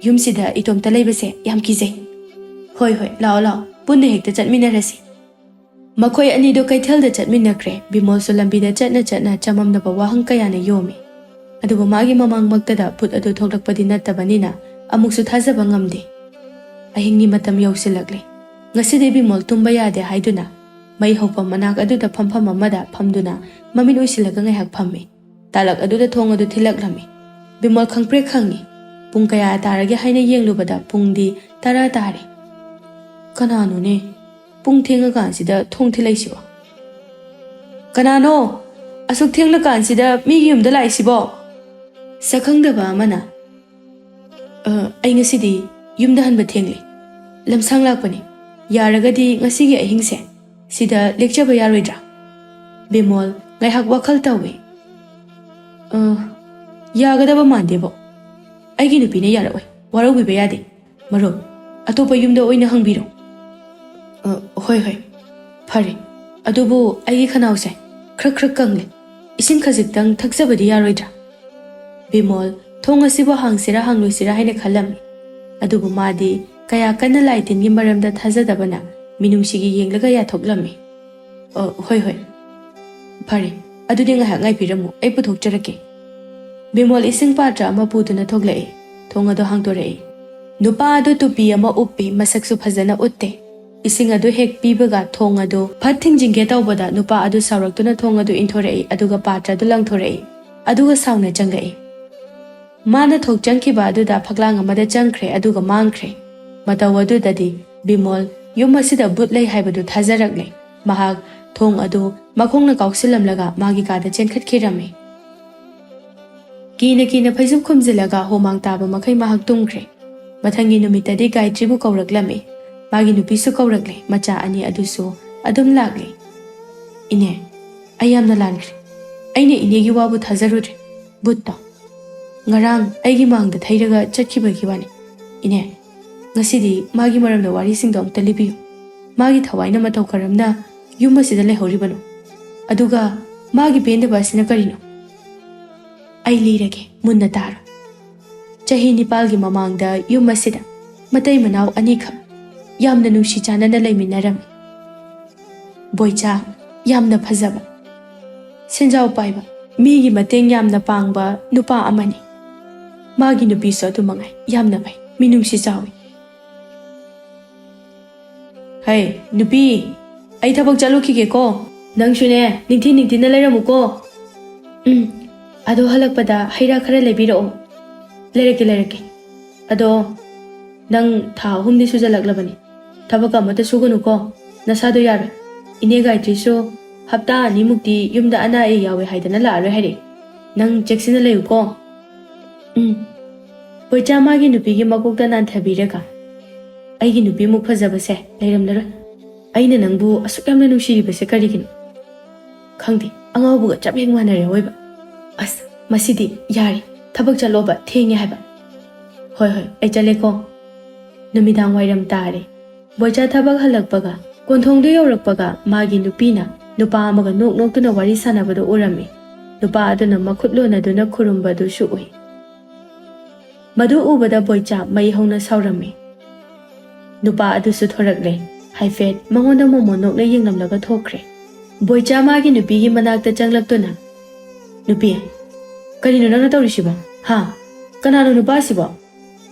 ꯌꯨꯝꯁꯤꯗ ꯏꯇꯣꯝꯇ ꯂꯩꯕꯁꯦ ꯌꯥꯝ ꯀꯤꯖꯩ"꯫ "ꯍꯣꯏ ꯍꯣꯏ, ꯂꯥꯛꯑꯣ ꯂꯥꯛꯑꯣ, ꯄꯨꯟꯅ ꯍꯦꯛꯇ ꯆꯠꯃꯤꯟꯅꯔꯁꯤ"꯫ ꯃꯈꯣꯏ ꯑꯅꯤꯗꯨ ꯀꯩꯊꯦꯜꯗ ꯆꯠꯃꯤꯟꯅꯈ꯭ꯔꯦ꯫ ꯕꯤꯃꯣꯜꯁꯨ ꯂꯝꯕꯤꯗ ꯆꯠꯅ ꯆꯠꯅ ꯆꯃꯝꯅꯕ ꯋꯥꯍꯪ ꯀꯌꯥꯅ ꯌꯣꯝꯃꯤ꯫ ꯑꯗꯨꯕꯨ ꯃꯥꯒꯤ ꯃꯃꯥꯡꯃꯛꯇꯗ ꯚꯨꯠ ꯑꯗꯨ ꯊꯣꯛꯂꯛꯄꯗꯤ ꯅꯠꯇꯕꯅꯤꯅ ꯑꯃꯨꯛꯁꯨ ꯊꯥꯖꯕ ꯉꯝꯗꯦ꯫ ꯑꯍꯤꯡꯒꯤ ꯃꯇꯝ ꯌꯧꯁꯤꯜꯂꯛꯂꯦ꯫ ꯉꯁꯤꯗꯤ ꯕꯤꯃꯣꯜ ꯇꯨꯝꯕ ꯌꯥꯗꯦ ꯍꯥꯏꯗꯨꯅ ꯃꯩ ꯍꯧꯐꯝ ꯃꯅꯥꯛ ꯑꯗꯨꯗ ꯐꯝꯐꯝ ꯑꯃꯗ ꯐꯝꯗꯨꯅ ꯃꯃꯤꯠ ꯎꯏꯁꯤꯜꯂꯒ ꯉꯥꯏꯍꯥꯛ ꯐꯝꯃꯤ꯫ ꯇꯥꯂꯛ ꯑꯗꯨꯗ ꯊꯣꯡ ꯑꯗꯨ ꯊꯤꯜꯂꯛꯂꯝꯃꯤ꯫ ꯕꯤꯃꯣꯜ ꯈꯪꯄ꯭ꯔꯦꯛ ꯈꯪꯉꯤ꯫ ꯄꯨꯡ ꯀꯌꯥ ꯇꯥꯔꯒꯦ ꯍꯥꯏꯅ ꯌꯦꯡꯂꯨꯕꯗ ꯄꯨꯡꯗꯤ ꯇꯔꯥ ꯇꯥꯔꯦ꯫ "ꯀꯅꯥꯅꯣꯅꯦ ꯄꯨꯡ ꯊꯦꯡꯉꯀꯥꯟꯁꯤꯗ ꯊꯣꯡ ꯊꯤꯜꯂꯛꯏꯁꯤꯕꯣ? ꯀꯅꯥꯅꯣ? ꯑꯁꯨꯛ ꯊꯦꯡꯂꯀꯥꯟꯁꯤꯗ ꯃꯤꯒꯤ ꯌꯨꯝꯗ ꯂꯥꯛꯏꯁꯤꯕꯣ?" ꯁꯛꯈꯪꯗꯕ ꯑꯃꯅ, "ꯑ, ꯑꯩ ꯉꯁꯤꯗꯤ ꯌꯨꯝꯗ ꯍꯟꯕ ꯊꯦꯡꯂꯦ꯫ ꯂꯝꯁꯥꯡ ꯂꯥꯛꯄꯅꯤ꯫ ꯌꯥꯔꯒꯗꯤ ꯉꯁꯤꯒꯤ ꯑꯍꯤꯡꯁꯦ ꯁꯤꯗ ꯂꯦꯛꯆꯕ ꯌꯥꯔꯣꯏꯗ꯭ꯔꯥ?" ꯕꯤꯃꯣꯜ ꯉꯥꯏꯍꯥꯛ ꯋꯥꯈꯜ ꯇꯧꯏ꯫ "ꯑ, ꯌꯥꯒꯗꯕ ꯃꯥꯟꯗꯦꯕꯣ꯫ ꯑꯩꯒꯤ ꯅꯨꯄꯤꯅ ꯌꯥꯔꯛꯑꯣꯏ꯫ ꯋꯥꯔꯧꯕꯤꯕ ꯌꯥꯗꯦ꯫ ꯃꯔꯨꯞ, ꯑꯇꯣꯞꯄ ꯌꯨꯝꯗ ꯑꯣꯏꯅ ꯍꯪꯕꯤꯔꯣ꯫" "ꯑ, ꯍꯣꯏ, ꯍꯣꯏ꯫ ꯐꯔꯦ꯫ ꯑꯗꯨꯕꯨ ꯑꯩꯒꯤ ꯈꯅꯥꯎꯁꯦ ꯈ꯭ꯔꯛ ꯈ꯭ꯔꯛ ꯀꯪꯂꯦ꯫ ꯏꯁꯤꯡ ꯈꯖꯤꯛꯇꯪ ꯊꯛꯆꯕꯗꯤ ꯌꯥꯔꯣꯏꯗ꯭ꯔꯥ?" ꯕꯤꯃꯣꯜ ꯊꯣꯡ ꯑꯁꯤꯕꯨ ꯍꯥꯡꯁꯤꯔꯥ ꯍꯥꯡꯂꯣꯏꯁꯤꯔꯥ ꯍꯥꯏꯅ ꯈꯜꯂꯝꯃꯤ꯫ ꯑꯗꯨꯕꯨ ꯃꯥꯗꯤ ꯀꯌꯥ ꯀꯟꯅ ꯂꯥꯏ ꯇꯤꯟꯒꯤ ꯃꯔꯝꯗ ꯊꯥꯖꯗꯕꯅ ꯃꯤꯅꯨꯡꯁꯤꯒꯤ ꯌꯦꯡꯂꯒ ꯌꯥꯊꯣꯛꯂꯝꯃꯤ꯫ "ꯑ, ꯍꯣꯏ, ꯍꯣꯏ꯫ ꯐꯔꯦ, ꯑꯗꯨꯗꯤ ꯉꯥꯏꯍꯥꯛ ꯉꯥꯏꯕꯤꯔꯝꯃꯨ, ꯑꯩ ꯄꯨꯊꯣꯛꯆꯔꯛꯀꯦ꯫" ꯕꯤꯃꯣꯜ ꯏꯁꯤꯡ ꯄꯥꯇ꯭ꯔ ꯑꯃ ꯄꯨꯗꯨꯅ ꯊꯣꯛꯂꯛꯏ꯫ ꯊꯣꯡ ꯑꯗꯨ ꯍꯥꯡꯗꯣꯔꯛꯏ꯫ ꯅꯨꯄꯥ ꯑꯗꯨ ꯇꯨꯄꯤ ꯑꯃ ꯎꯞꯄꯤ, ꯃꯁꯛꯁꯨ ꯐꯖꯅ ꯎꯠꯇꯦ꯫ ꯏꯁꯤꯡ ꯑꯗꯨ ꯍꯦꯛ ꯄꯤꯕꯒ ꯊꯣꯡ ꯑꯗꯨ ꯐꯠ ꯊꯤꯡꯖꯤꯟꯒꯦ ꯇꯧꯕꯗ ꯅꯨꯄꯥ ꯑꯗꯨ ꯁꯥꯎꯔꯛꯇꯨꯅ ꯊꯣꯡ ꯑꯗꯨ ꯏꯟꯊꯣꯔꯛꯏ, ꯑꯗꯨꯒ ꯄꯥꯇ꯭ꯔ ꯑꯗꯨ ꯂꯪꯊꯣꯔꯛꯏ, ꯑꯗꯨꯒ ꯁꯥꯎꯅ ꯆꯪꯂꯛꯏ꯫ ꯃꯥꯅ ꯊꯣꯛ ꯆꯪꯈꯤꯕ ꯑꯗꯨꯗ ꯐꯛꯂꯥꯡ ꯑꯃꯗ ꯆꯪꯈ꯭ꯔꯦ, ꯑꯗꯨꯒ ꯃꯥꯡꯈ꯭ꯔꯦ꯫ ꯃꯇꯧ ꯑꯗꯨꯗꯗꯤ ꯕꯤꯃꯣꯜ ꯌꯨꯝ ꯑꯁꯤꯗ ꯚꯨꯠ ꯂꯩ ꯍꯥꯏꯕꯗꯨ ꯊꯥꯖꯔꯛꯂꯦ꯫ ꯃꯍꯥꯛ ꯊꯣꯡ ꯑꯗꯨ ꯃꯈꯣꯡꯅ ꯀꯥꯎꯁꯤꯜꯂꯝꯂꯒ ꯃꯥꯒꯤ ꯀꯥꯗ ꯆꯦꯟꯈꯠꯈꯤꯔꯝꯃꯤ꯫ ꯀꯤꯅ ꯀꯤꯅ ꯐꯩꯖꯨꯞ ꯈꯨꯝꯖꯤꯜꯂꯒ ꯍꯨꯃꯥꯡ ꯇꯥꯕ ꯃꯈꯩ ꯃꯍꯥꯛ ꯇꯨꯝꯈ꯭ꯔꯦ꯫ ꯃꯊꯪꯒꯤ ꯅꯨꯃꯤꯠꯇꯗꯤ ꯒꯥꯌꯇ꯭ꯔꯤꯕꯨ ꯀꯧꯔꯛꯂꯝꯃꯤ꯫ ꯃꯥꯒꯤ ꯅꯨꯄꯤꯁꯨ ꯀꯧꯔꯛꯂꯦ, ꯃꯆꯥ ꯑꯅꯤ ꯑꯗꯨꯁꯨ ꯑꯗꯨꯝ ꯂꯥꯛꯂꯦ꯫ "ꯏꯅꯦ, ꯑꯩ ꯌꯥꯝꯅ ꯂꯥꯟꯈ꯭ꯔꯦ꯫ ꯑꯩꯅ ꯏꯅꯦꯒꯤ ꯋꯥꯕꯨ ꯊꯥꯖꯔꯨꯗ꯭ꯔꯦ꯫ ꯚꯨꯠꯇꯣ ꯉꯔꯥꯡ ꯑꯩꯒꯤ ꯃꯥꯡꯗ ꯊꯩꯔꯒ ꯆꯠꯈꯤꯕꯒꯤ ꯋꯥꯅꯤ꯫ ꯏꯅꯦ, ꯉꯁꯤꯗꯤ ꯃꯥꯒꯤ ꯃꯔꯝꯗ ꯋꯥꯔꯤꯁꯤꯡꯗꯣ ꯑꯝꯇ ꯂꯤꯕꯤꯌꯨ꯫ ꯃꯥꯒꯤ ꯊꯋꯥꯏꯅ ꯃꯇꯧ ꯀꯔꯝꯅ ꯌꯨꯝ ꯑꯁꯤꯗ ꯂꯩꯍꯧꯔꯤꯕꯅꯣ? ꯑꯗꯨꯒ ꯃꯥꯒꯤ ꯄꯦꯟꯗꯕ ꯑꯁꯤꯅ ꯀꯔꯤꯅꯣ?" "ꯑꯩ ꯂꯤꯔꯒꯦ, ꯃꯨꯟꯅ ꯇꯥꯔꯣ꯫ ꯆꯍꯤ ꯅꯤꯄꯥꯜꯒꯤ ꯃꯃꯥꯡꯗ ꯌꯨꯝ ꯑꯁꯤꯗ ꯃꯇꯩ ꯃꯅꯥꯎ ꯑꯅꯤꯈꯛ ꯌꯥꯝꯅ ꯅꯨꯡꯁꯤ ꯆꯥꯟꯅꯅ ꯂꯩꯃꯤꯟꯅꯔꯝꯃꯤ꯫ ꯕꯣꯏꯆꯥ ꯌꯥꯝꯅ ꯐꯖꯕ, ꯁꯦꯟꯖꯥꯎ ꯄꯥꯏꯕ, ꯃꯤꯒꯤ ꯃꯇꯦꯡ ꯌꯥꯝꯅ ꯄꯥꯡꯕ ꯅꯨꯄꯥ ꯑꯃꯅꯤ꯫ ꯃꯥꯒꯤ ꯅꯨꯄꯤꯁꯨ ꯑꯗꯨ ꯃꯉꯥꯏ, ꯌꯥꯝꯅ ꯐꯩ, ꯃꯤꯅꯨꯡꯁꯤ ꯆꯥꯎꯏ꯫" "ꯍꯩ, ꯅꯨꯄꯤ, ꯑꯩ ꯊꯕꯛ ꯆꯠꯂꯨꯈꯤꯒꯦꯀꯣ꯫ ꯅꯪꯁꯨꯅꯦ, ꯅꯤꯡꯊꯤ ꯅꯤꯡꯊꯤꯅ ꯂꯩꯔꯝꯃꯨꯀꯣ꯫" "ꯎꯝ, ꯑꯗꯣ ꯍꯜꯂꯛꯄꯗ ꯍꯩ ꯔꯥ ꯈꯔ ꯂꯩꯕꯤꯔꯛꯑꯣ꯫" "ꯂꯩꯔꯛꯀꯦ, ꯂꯩꯔꯛꯀꯦ꯫ ꯑꯗꯣ ꯅꯪ ꯊꯥ ꯑꯍꯨꯝꯗꯤ ꯁꯨꯖꯜꯂꯛꯂꯕꯅꯤ꯫ ꯊꯕꯛ ꯑꯃꯠꯇ ꯁꯨꯒꯅꯨꯀꯣ꯫ ꯅꯁꯥꯗꯣ ꯌꯥꯔꯣꯏ꯫ ꯏꯅꯦ ꯒꯥꯌꯇ꯭ꯔꯤꯁꯨ ꯍꯞꯇꯥ ꯑꯅꯤꯃꯨꯛꯇꯤ ꯌꯨꯝꯗ ꯑꯅꯥ ꯑꯌꯦꯛ ꯌꯥꯎꯋꯦ ꯍꯥꯏꯗꯅ ꯂꯥꯛꯑꯔꯣꯏ ꯍꯥꯏꯔꯛꯑꯦ꯫ ꯅꯪ ꯆꯦꯛꯁꯤꯟꯅ ꯂꯩꯌꯨꯀꯣ꯫ ꯎꯝ꯫ ꯕꯣꯏꯆꯥ ꯃꯥꯒꯤ ꯅꯨꯄꯤꯒꯤ ꯃꯀꯣꯛꯇ ꯅꯥꯟꯊꯕꯤꯔꯒ, "ꯑꯩꯒꯤ ꯅꯨꯄꯤꯃꯨꯛ ꯐꯖꯕꯁꯦ ꯂꯩꯔꯝꯂꯔꯣꯏ꯫ ꯑꯩꯅ ꯅꯪꯕꯨ ꯑꯁꯨꯛ ꯌꯥꯝꯅ ꯅꯨꯡꯁꯤꯔꯤꯕꯁꯦ ꯀꯔꯤꯒꯤꯅꯣ? ꯈꯪꯗꯦ, ꯑꯉꯥꯎꯕꯒ ꯆꯞ ꯍꯦꯛ ꯃꯥꯟꯅꯔꯦ ꯑꯑꯣꯏꯕ꯫ ꯑꯁ, ꯃꯁꯤꯗꯤ ꯌꯥꯔꯦ, ꯊꯕꯛ ꯆꯠꯂꯣꯕ, ꯊꯦꯡꯉꯦ ꯍꯥꯏꯕ꯫ ꯍꯣꯏ, ꯍꯣꯏ, ꯑꯩ ꯆꯠꯂꯦꯀꯣ꯫" ꯅꯨꯃꯤꯗꯥꯡ ꯋꯥꯏꯔꯝ ꯇꯥꯔꯦ꯫ ꯕꯣꯏꯆꯥ ꯊꯕꯛ ꯍꯜꯂꯛꯄꯒ, ꯀꯣꯟꯊꯣꯡꯗ ꯌꯧꯔꯛꯄꯒ, ꯃꯥꯒꯤ ꯅꯨꯄꯤꯅ ꯅꯨꯄꯥ ꯑꯃꯒ ꯅꯣꯛ ꯅꯣꯛꯇꯨꯅ ꯋꯥꯔꯤ ꯁꯥꯟꯅꯕꯗꯨ ꯎꯔꯝꯃꯤ꯫ ꯅꯨꯄꯥ ꯑꯗꯨꯅ ꯃꯈꯨꯠ ꯂꯣꯟꯅꯗꯨꯅ ꯈꯨꯔꯨꯝꯕꯗꯨꯁꯨ ꯎꯏ꯫ ꯃꯗꯨ ꯎꯕꯗ ꯕꯣꯏꯆꯥ ꯃꯩ ꯍꯧꯅ ꯁꯥꯎꯔꯝꯃꯤ꯫ ꯅꯨꯄꯥ ꯑꯗꯨꯁꯨ ꯊꯣꯔꯛꯂꯦ꯫ ꯍꯥꯏꯐꯦꯠ ꯃꯉꯣꯟꯗ ꯃꯣꯃꯣꯟ ꯅꯣꯛꯅ ꯌꯦꯡꯂꯝꯂꯒ ꯊꯣꯛꯈ꯭ꯔꯦ꯫ ꯕꯣꯏꯆꯥ ꯃꯥꯒꯤ ꯅꯨꯄꯤꯒꯤ ꯃꯅꯥꯛꯇ ꯆꯪꯂꯛꯇꯨꯅ, "ꯅꯨꯄꯤ, ꯀꯔꯤꯅꯣ ꯅꯪꯅ ꯇꯧꯔꯤꯁꯤꯕꯣ? ꯍꯥ? ꯀꯅꯥꯅꯣ ꯅꯨꯄꯥꯁꯤꯕꯣ?"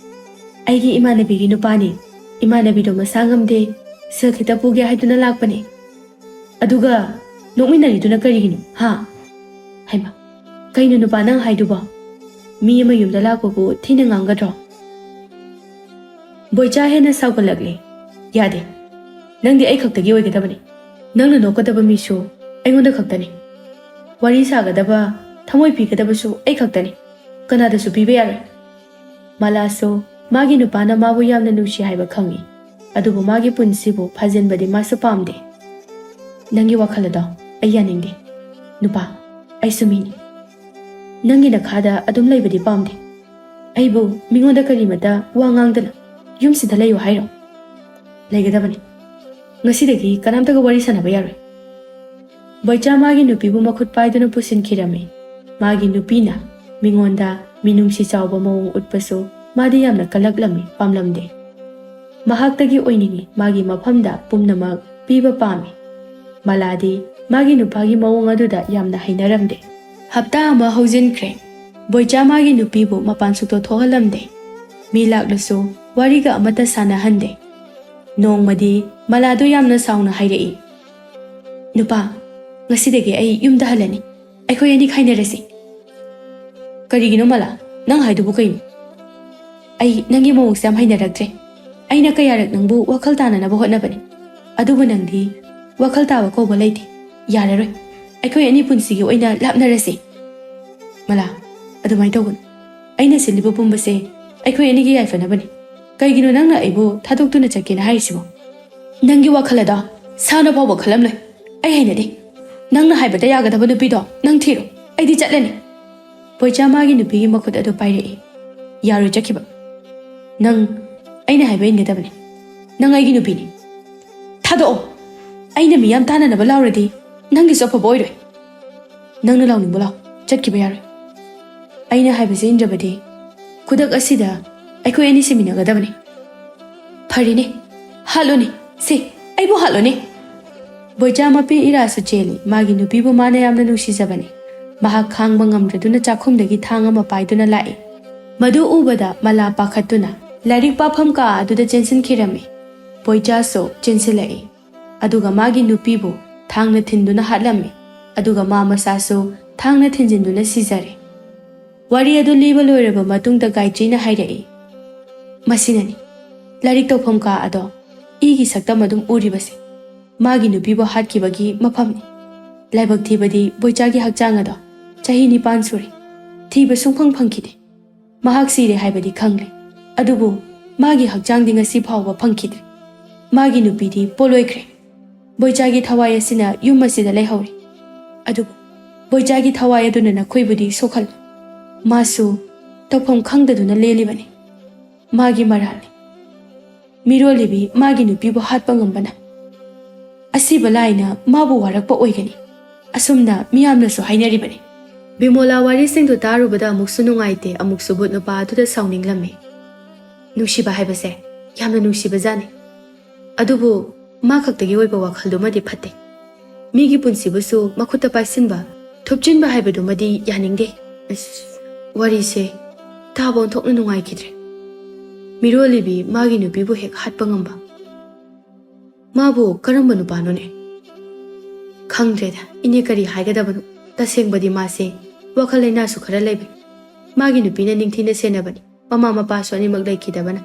"ꯑꯩꯒꯤ ꯏꯃꯥꯟꯅꯕꯤꯒꯤ ꯅꯨꯄꯥꯅꯤ꯫ ꯏꯃꯥꯟꯅꯕꯤꯗꯣ ꯃꯁꯥ ꯉꯝꯗꯦ, ꯁꯤꯜ ꯈꯤꯇ ꯄꯨꯒꯦ ꯍꯥꯏꯗꯨꯅ ꯂꯥꯛꯄꯅꯦ꯫ ꯑꯗꯨꯒ ꯅꯣꯛꯃꯤꯟꯅꯔꯤꯗꯨꯅ ꯀꯔꯤꯒꯤꯅꯣ, ꯍꯥ?" ꯍꯩꯃꯥ, ꯀꯩꯅꯣ ꯅꯨꯄꯥ ꯅꯪ ꯍꯥꯏꯗꯨꯕꯣ? ꯃꯤ ꯑꯃ ꯌꯨꯝꯗ ꯂꯥꯛꯄꯕꯨ ꯊꯤꯅ ꯉꯥꯡꯒꯗ꯭ꯔꯣ? ꯕꯣꯏꯆꯥ ꯍꯦꯟꯅ ꯁꯥꯎꯒꯠꯂꯛꯂꯦ꯫ "ꯌꯥꯗꯦ꯫ ꯅꯪꯗꯤ ꯑꯩ ꯈꯛꯇꯒꯤ ꯑꯣꯏꯒꯗꯕꯅꯤ꯫ ꯅꯪꯅ ꯅꯣꯛꯀꯗꯕ ꯃꯤꯁꯨ ꯑꯩꯉꯣꯟꯗ ꯈꯛꯇꯅꯤ꯫ ꯋꯥꯔꯤ ꯁꯥꯒꯗꯕ, ꯊꯃꯣꯏ ꯄꯤꯒꯗꯕꯁꯨ ꯑꯩ ꯈꯛꯇꯅꯤ꯫ ꯀꯅꯥꯗꯁꯨ ꯄꯤꯕ ꯌꯥꯔꯣꯏ꯫" ꯃꯂꯥꯁꯨ ꯃꯥꯒꯤ ꯅꯨꯄꯥꯅ ꯃꯥꯕꯨ ꯌꯥꯝꯅ ꯅꯨꯡꯁꯤ ꯍꯥꯏꯕ ꯈꯪꯏ, ꯑꯗꯨꯕꯨ ꯃꯥꯒꯤ ꯄꯨꯟꯁꯤꯕꯨ ꯐꯥꯖꯤꯟꯕꯗꯤ ꯃꯥꯁꯨ ꯄꯥꯝꯗꯦ꯫ "ꯅꯪꯒꯤ ꯋꯥꯈꯜ ꯑꯗꯣ ꯑꯩ ꯌꯥꯅꯤꯡꯗꯦ꯫ ꯅꯨꯄꯥ, ꯑꯩꯁꯨ ꯃꯤꯅꯤ꯫ ꯅꯪꯒꯤ ꯅꯈꯥꯗ ꯑꯗꯨꯝ ꯂꯩꯕꯗꯤ ꯄꯥꯝꯗꯦ꯫ ꯑꯩꯕꯨ ꯃꯤꯉꯣꯟꯗ ꯀꯔꯤꯃꯇ ꯋꯥ ꯉꯥꯡꯗꯅ ꯌꯨꯝꯁꯤꯗ ꯂꯩꯌꯨ ꯍꯥꯏꯔꯣ? ꯂꯩꯒꯗꯕꯅꯤ꯫ ꯉꯁꯤꯗꯒꯤ ꯀꯅꯥꯝꯇꯒ ꯋꯥꯔꯤ ꯁꯥꯟꯅꯕ ꯌꯥꯔꯣꯏ꯫" ꯕꯣꯏꯆꯥ ꯃꯥꯒꯤ ꯅꯨꯄꯤꯕꯨ ꯃꯈꯨꯠ ꯄꯥꯏꯗꯨꯅ ꯄꯨꯁꯤꯟꯈꯤꯔꯝꯃꯤ꯫ ꯃꯥꯒꯤ ꯅꯨꯄꯤꯅ ꯃꯤꯉꯣꯟꯗ ꯃꯤꯅꯨꯡꯁꯤ ꯆꯥꯎꯕ ꯃꯑꯣꯡ ꯎꯠꯄꯁꯨ ꯃꯥꯗꯤ ꯌꯥꯝꯅ ꯀꯜꯂꯛꯂꯝꯃꯤ, ꯄꯥꯝꯂꯝꯗꯦ꯫ ꯃꯍꯥꯛꯇꯒꯤ ꯑꯣꯏꯅꯤꯡꯏ, ꯃꯥꯒꯤ ꯃꯐꯝꯗ ꯄꯨꯝꯅꯃꯛ ꯄꯤꯕ ꯄꯥꯝꯃꯤ꯫ ꯃꯂꯥꯗꯤ ꯃꯥꯒꯤ ꯅꯨꯄꯥꯒꯤ ꯃꯑꯣꯡ ꯑꯗꯨꯗ ꯌꯥꯝꯅ ꯍꯩꯅꯔꯝꯗꯦ꯫ ꯍꯞꯇꯥ ꯑꯃ ꯍꯧꯖꯤꯟꯈ꯭ꯔꯦ꯫ ꯕꯣꯏꯆꯥ ꯃꯥꯒꯤ ꯅꯨꯄꯤꯕꯨ ꯃꯄꯥꯟ ꯁꯨꯛꯊꯣꯛ ꯊꯣꯛꯍꯜꯂꯝꯗꯦ꯫ ꯃꯤ ꯂꯥꯛꯂꯁꯨ ꯋꯥꯔꯤꯒ ꯑꯃꯠꯇ ꯁꯥꯟꯅꯍꯟꯗꯦ꯫ ꯅꯣꯡꯃꯗꯤ ꯃꯂꯥꯗꯨ ꯌꯥꯝꯅ ꯁꯥꯎꯅ ꯍꯥꯏꯔꯛꯏ, "ꯅꯨꯄꯥ, ꯉꯁꯤꯗꯒꯤ ꯑꯩ ꯌꯨꯝꯗ ꯍꯜꯂꯅꯤ꯫ ꯑꯩꯈꯣꯏ ꯑꯅꯤ ꯈꯥꯏꯅꯔꯁꯤ꯫" "ꯀꯔꯤꯒꯤꯅꯣ ꯃꯂꯥ? ꯅꯪ ꯍꯥꯏꯗꯨꯕꯨ ꯀꯩꯅꯣ? ꯑꯩ ꯅꯪꯒꯤ ꯃꯑꯣꯡꯁꯦ ꯌꯥꯝ ꯍꯩꯅꯔꯛꯇ꯭ꯔꯦ꯫ ꯑꯩꯅ ꯀꯌꯥꯔꯛ ꯅꯪꯕꯨ ꯋꯥꯈꯜ ꯇꯥꯅꯅꯕ ꯍꯣꯠꯅꯕꯅꯤ, ꯑꯗꯨꯕꯨ ꯅꯪꯗꯤ ꯋꯥꯈꯜ ꯇꯥꯕ ꯀꯧꯕ ꯂꯩꯇꯦ꯫ "ꯌꯥꯔꯔꯣꯏ, ꯑꯩꯈꯣꯏ ꯑꯅꯤ ꯄꯨꯟꯁꯤꯒꯤ ꯑꯣꯏꯅ ꯂꯥꯞꯅꯔꯁꯤ꯫ ꯃꯂꯥ, ꯑꯗꯨꯃꯥꯏꯅ ꯇꯧꯒꯅꯨ꯫ ꯑꯩꯅ ꯁꯤꯜꯂꯤꯕ ꯄꯨꯝꯕꯁꯦ ꯑꯩꯈꯣꯏ ꯑꯅꯤꯒꯤ ꯌꯥꯏꯐꯅꯕꯅꯤ꯫ ꯀꯩꯒꯤꯅꯣ ꯅꯪꯅ ꯑꯩꯕꯨ ꯊꯥꯗꯣꯛꯇꯨꯅ ꯆꯠꯀꯦꯅ ꯍꯥꯏꯔꯤꯁꯤꯕꯣ? ꯅꯪꯒꯤ ꯋꯥꯈꯜ ꯑꯗꯣ ꯁꯥꯅ ꯐꯥꯎꯕ ꯈꯜꯂꯝꯂꯣꯏ꯫ ꯑꯩ ꯍꯩꯅꯗꯦ꯫ ꯅꯪꯅ ꯍꯥꯏꯕꯗ ꯌꯥꯒꯗꯕ ꯅꯨꯄꯤꯗꯣ ꯅꯪ ꯊꯤꯔꯣ꯫ ꯑꯩꯗꯤ ꯆꯠꯂꯅꯤ꯫" ꯕꯣꯏꯆꯥ ꯃꯥꯒꯤ ꯅꯨꯄꯤꯒꯤ ꯃꯈꯨꯠ ꯑꯗꯨ ꯄꯥꯏꯔꯛꯏ꯫ "ꯌꯥꯔꯣꯏ ꯆꯠꯈꯤꯕ꯫ ꯅꯪ ꯑꯩꯅ ꯍꯥꯏꯕ ꯏꯟꯒꯗꯕꯅꯤ꯫ ꯅꯪ ꯑꯩꯒꯤ ꯅꯨꯄꯤꯅꯤ꯫ ꯊꯥꯗꯣꯛꯑꯣ꯫ ꯑꯩꯅ ꯃꯤꯌꯥꯝ ꯇꯥꯅꯅꯕ ꯂꯥꯎꯔꯗꯤ ꯅꯪꯒꯤꯁꯨ ꯑꯐꯕ ꯑꯣꯏꯔꯣꯏ꯫ ꯅꯪꯅ ꯂꯥꯎꯅꯤꯡꯕ ꯂꯥꯎ, ꯆꯠꯈꯤꯕ ꯌꯥꯔꯣꯏ꯫ ꯑꯩꯅ ꯍꯥꯏꯕꯁꯦ ꯏꯟꯗ꯭ꯔꯕꯗꯤ ꯈꯨꯗꯛ ꯑꯁꯤꯗ ꯑꯩꯈꯣꯏ ꯑꯅꯤ ꯁꯤꯃꯤꯟꯅꯒꯗꯕꯅꯤ꯫" "ꯐꯔꯦꯅꯦ, ꯍꯥꯠꯂꯣꯅꯦ꯫ ꯁꯦ, ꯑꯩꯕꯨ ꯍꯥꯠꯂꯣꯅꯦ꯫" ꯕꯣꯏꯆꯥ ꯃꯄꯤ ꯏꯔꯥꯁꯨ ꯆꯦꯜꯂꯤ꯫ ꯃꯥꯒꯤ ꯅꯨꯄꯤꯕꯨ ꯃꯥꯅ ꯌꯥꯝꯅ ꯅꯨꯡꯁꯤꯖꯕꯅꯤ꯫ ꯃꯍꯥꯛ ꯈꯥꯡꯕ ꯉꯝꯗ꯭ꯔꯗꯨꯅ ꯆꯥꯛꯈꯨꯝꯗꯒꯤ ꯊꯥꯡ ꯑꯃ ꯄꯥꯏꯗꯨꯅ ꯂꯥꯛꯏ꯫ ꯃꯗꯨ ꯎꯕꯗ ꯃꯂꯥ ꯄꯥꯈꯠꯇꯨꯅ ꯂꯥꯏꯔꯤꯛ ꯄꯥꯐꯝ ꯀꯥ ꯑꯗꯨꯗ ꯆꯦꯟꯁꯤꯟꯈꯤꯔꯝꯃꯤ꯫ ꯕꯣꯏꯆꯥꯁꯨ ꯆꯦꯟꯁꯤꯜꯂꯛꯏ꯫ ꯑꯗꯨꯒ ꯃꯥꯒꯤ ꯅꯨꯄꯤꯕꯨ ꯊꯥꯡꯅ ꯊꯤꯟꯗꯨꯅ ꯍꯥꯠꯂꯝꯃꯤ꯫ ꯑꯗꯨꯒ ꯃꯥ ꯃꯁꯥꯁꯨ ꯊꯥꯡꯅ ꯊꯤꯟꯖꯤꯟꯗꯨꯅ ꯁꯤꯖꯔꯦ꯫ ꯋꯥꯔꯤ ꯑꯗꯨ ꯂꯤꯕ ꯂꯣꯏꯔꯕ ꯃꯇꯨꯡꯗ ꯒꯥꯏꯆꯤꯅ ꯍꯥꯏꯔꯛꯏ, "ꯃꯁꯤꯅꯅꯤ ꯂꯥꯏꯔꯤꯛ ꯇꯧꯐꯝ ꯀꯥ ꯑꯗꯣ ꯏꯒꯤ ꯁꯛꯇꯝ ꯑꯗꯨꯝ ꯎꯔꯤꯕꯁꯦ꯫ ꯃꯥꯒꯤ ꯅꯨꯄꯤꯕꯨ ꯍꯥꯠꯈꯤꯕꯒꯤ ꯃꯐꯝꯅꯤ꯫ ꯂꯥꯏꯕꯛ ꯊꯤꯕꯗꯤ ꯕꯣꯏꯆꯥꯒꯤ ꯍꯛꯆꯥꯡ ꯑꯗꯣ ꯆꯍꯤ ꯅꯤꯄꯥꯟ ꯁꯨꯔꯦ꯫ ꯊꯤꯕ ꯁꯨꯡꯐꯪ ꯐꯪꯈꯤꯗꯦ꯫ ꯃꯍꯥꯛ ꯁꯤꯔꯦ ꯍꯥꯏꯕꯗꯤ ꯈꯪꯂꯦ, ꯑꯗꯨꯕꯨ ꯃꯥꯒꯤ ꯍꯛꯆꯥꯡꯗꯤ ꯉꯁꯤ ꯐꯥꯎꯕ ꯐꯪꯈꯤꯗ꯭ꯔꯦ꯫ ꯃꯥꯒꯤ ꯅꯨꯄꯤꯗꯤ ꯄꯣꯂꯣꯏꯈ꯭ꯔꯦ꯫ ꯕꯣꯏꯆꯥꯒꯤ ꯊꯋꯥꯏ ꯑꯁꯤꯅ ꯌꯨꯝ ꯑꯁꯤꯗ ꯂꯩꯍꯧꯔꯦ꯫ ꯑꯗꯨꯕꯨ ꯕꯣꯏꯆꯥꯒꯤ ꯊꯋꯥꯏ ꯑꯗꯨꯅ ꯅꯈꯣꯏꯕꯨꯗꯤ ꯁꯣꯛꯍꯜꯂꯣꯏ꯫ ꯃꯥꯁꯨ ꯇꯧꯐꯝ ꯈꯪꯗꯗꯨꯅ ꯂꯦꯜꯂꯤꯕꯅꯤ꯫ ꯃꯥꯒꯤ ꯃꯔꯥꯜꯅꯤ꯫ ꯃꯤꯔꯣꯜꯂꯤꯕꯤ ꯃꯥꯒꯤ ꯅꯨꯄꯤꯕꯨ ꯍꯥꯠꯄ ꯉꯝꯕꯅ ꯑꯁꯤꯕ ꯂꯥꯏꯅ ꯃꯥꯕꯨ ꯋꯥꯔꯛꯄ ꯑꯣꯏꯒꯅꯤ꯫ ꯑꯁꯨꯝꯅ ꯃꯤꯌꯥꯝꯅꯁꯨ ꯍꯥꯏꯅꯔꯤꯕꯅꯤ꯫" ꯕꯤꯃꯣꯂꯥ ꯋꯥꯔꯤꯁꯤꯡꯗꯨ ꯇꯥꯔꯨꯕꯗ ꯑꯃꯨꯛꯁꯨ ꯅꯨꯡꯉꯥꯏꯇꯦ, ꯑꯃꯨꯛꯁꯨ ꯚꯨꯠ ꯅꯨꯄꯥ ꯑꯗꯨꯗ ꯁꯥꯎꯅꯤꯡꯂꯝꯃꯤ꯫ ꯅꯨꯡꯁꯤꯕ ꯍꯥꯏꯕꯁꯦ ꯌꯥꯝꯅ ꯅꯨꯡꯁꯤꯕꯖꯥꯠꯅꯤ꯫ ꯑꯗꯨꯕꯨ ꯃꯥ ꯈꯛꯇꯒꯤ ꯑꯣꯏꯕ ꯋꯥꯈꯜꯗꯨꯃꯗꯤ ꯐꯠꯇꯦ꯫ ꯃꯤꯒꯤ ꯄꯨꯟꯁꯤꯕꯨꯁꯨ ꯃꯈꯨꯠꯇ ꯄꯥꯏꯁꯤꯟꯕ, ꯊꯨꯞꯆꯤꯟꯕ ꯍꯥꯏꯕꯗꯨꯃꯗꯤ ꯌꯥꯅꯤꯡꯗꯦ꯫ ꯑꯁ, ꯋꯥꯔꯤꯁꯦ ꯇꯥꯕ ꯑꯣꯟꯊꯣꯛꯅ ꯅꯨꯡꯉꯥꯏꯈꯤꯗ꯭ꯔꯦ꯫ ꯃꯤꯔꯣꯜꯂꯤꯕꯤ ꯃꯥꯒꯤ ꯅꯨꯄꯤꯕꯨ ꯍꯦꯛ ꯍꯥꯠꯄ ꯉꯝꯕ꯫ ꯃꯥꯕꯨ ꯀꯔꯝꯕ ꯅꯨꯄꯥꯅꯣꯅꯦ? ꯈꯪꯗ꯭ꯔꯦꯗ, ꯏꯅꯦ, ꯀꯔꯤ ꯍꯥꯏꯒꯗꯕꯅꯣ? ꯇꯁꯦꯡꯕꯗꯤ ꯃꯥꯁꯦ ꯋꯥꯈꯜ ꯂꯩꯅꯥꯁꯨ ꯈꯔ ꯂꯩꯕꯅꯤ꯫ ꯃꯥꯒꯤ ꯅꯨꯄꯤꯅ ꯅꯤꯡꯊꯤꯅ ꯁꯦꯟꯅꯕꯅꯤ꯫ ꯃꯃꯥ ꯃꯄꯥꯁꯨ ꯑꯅꯤꯃꯛ ꯂꯩꯈꯤꯗꯕꯅ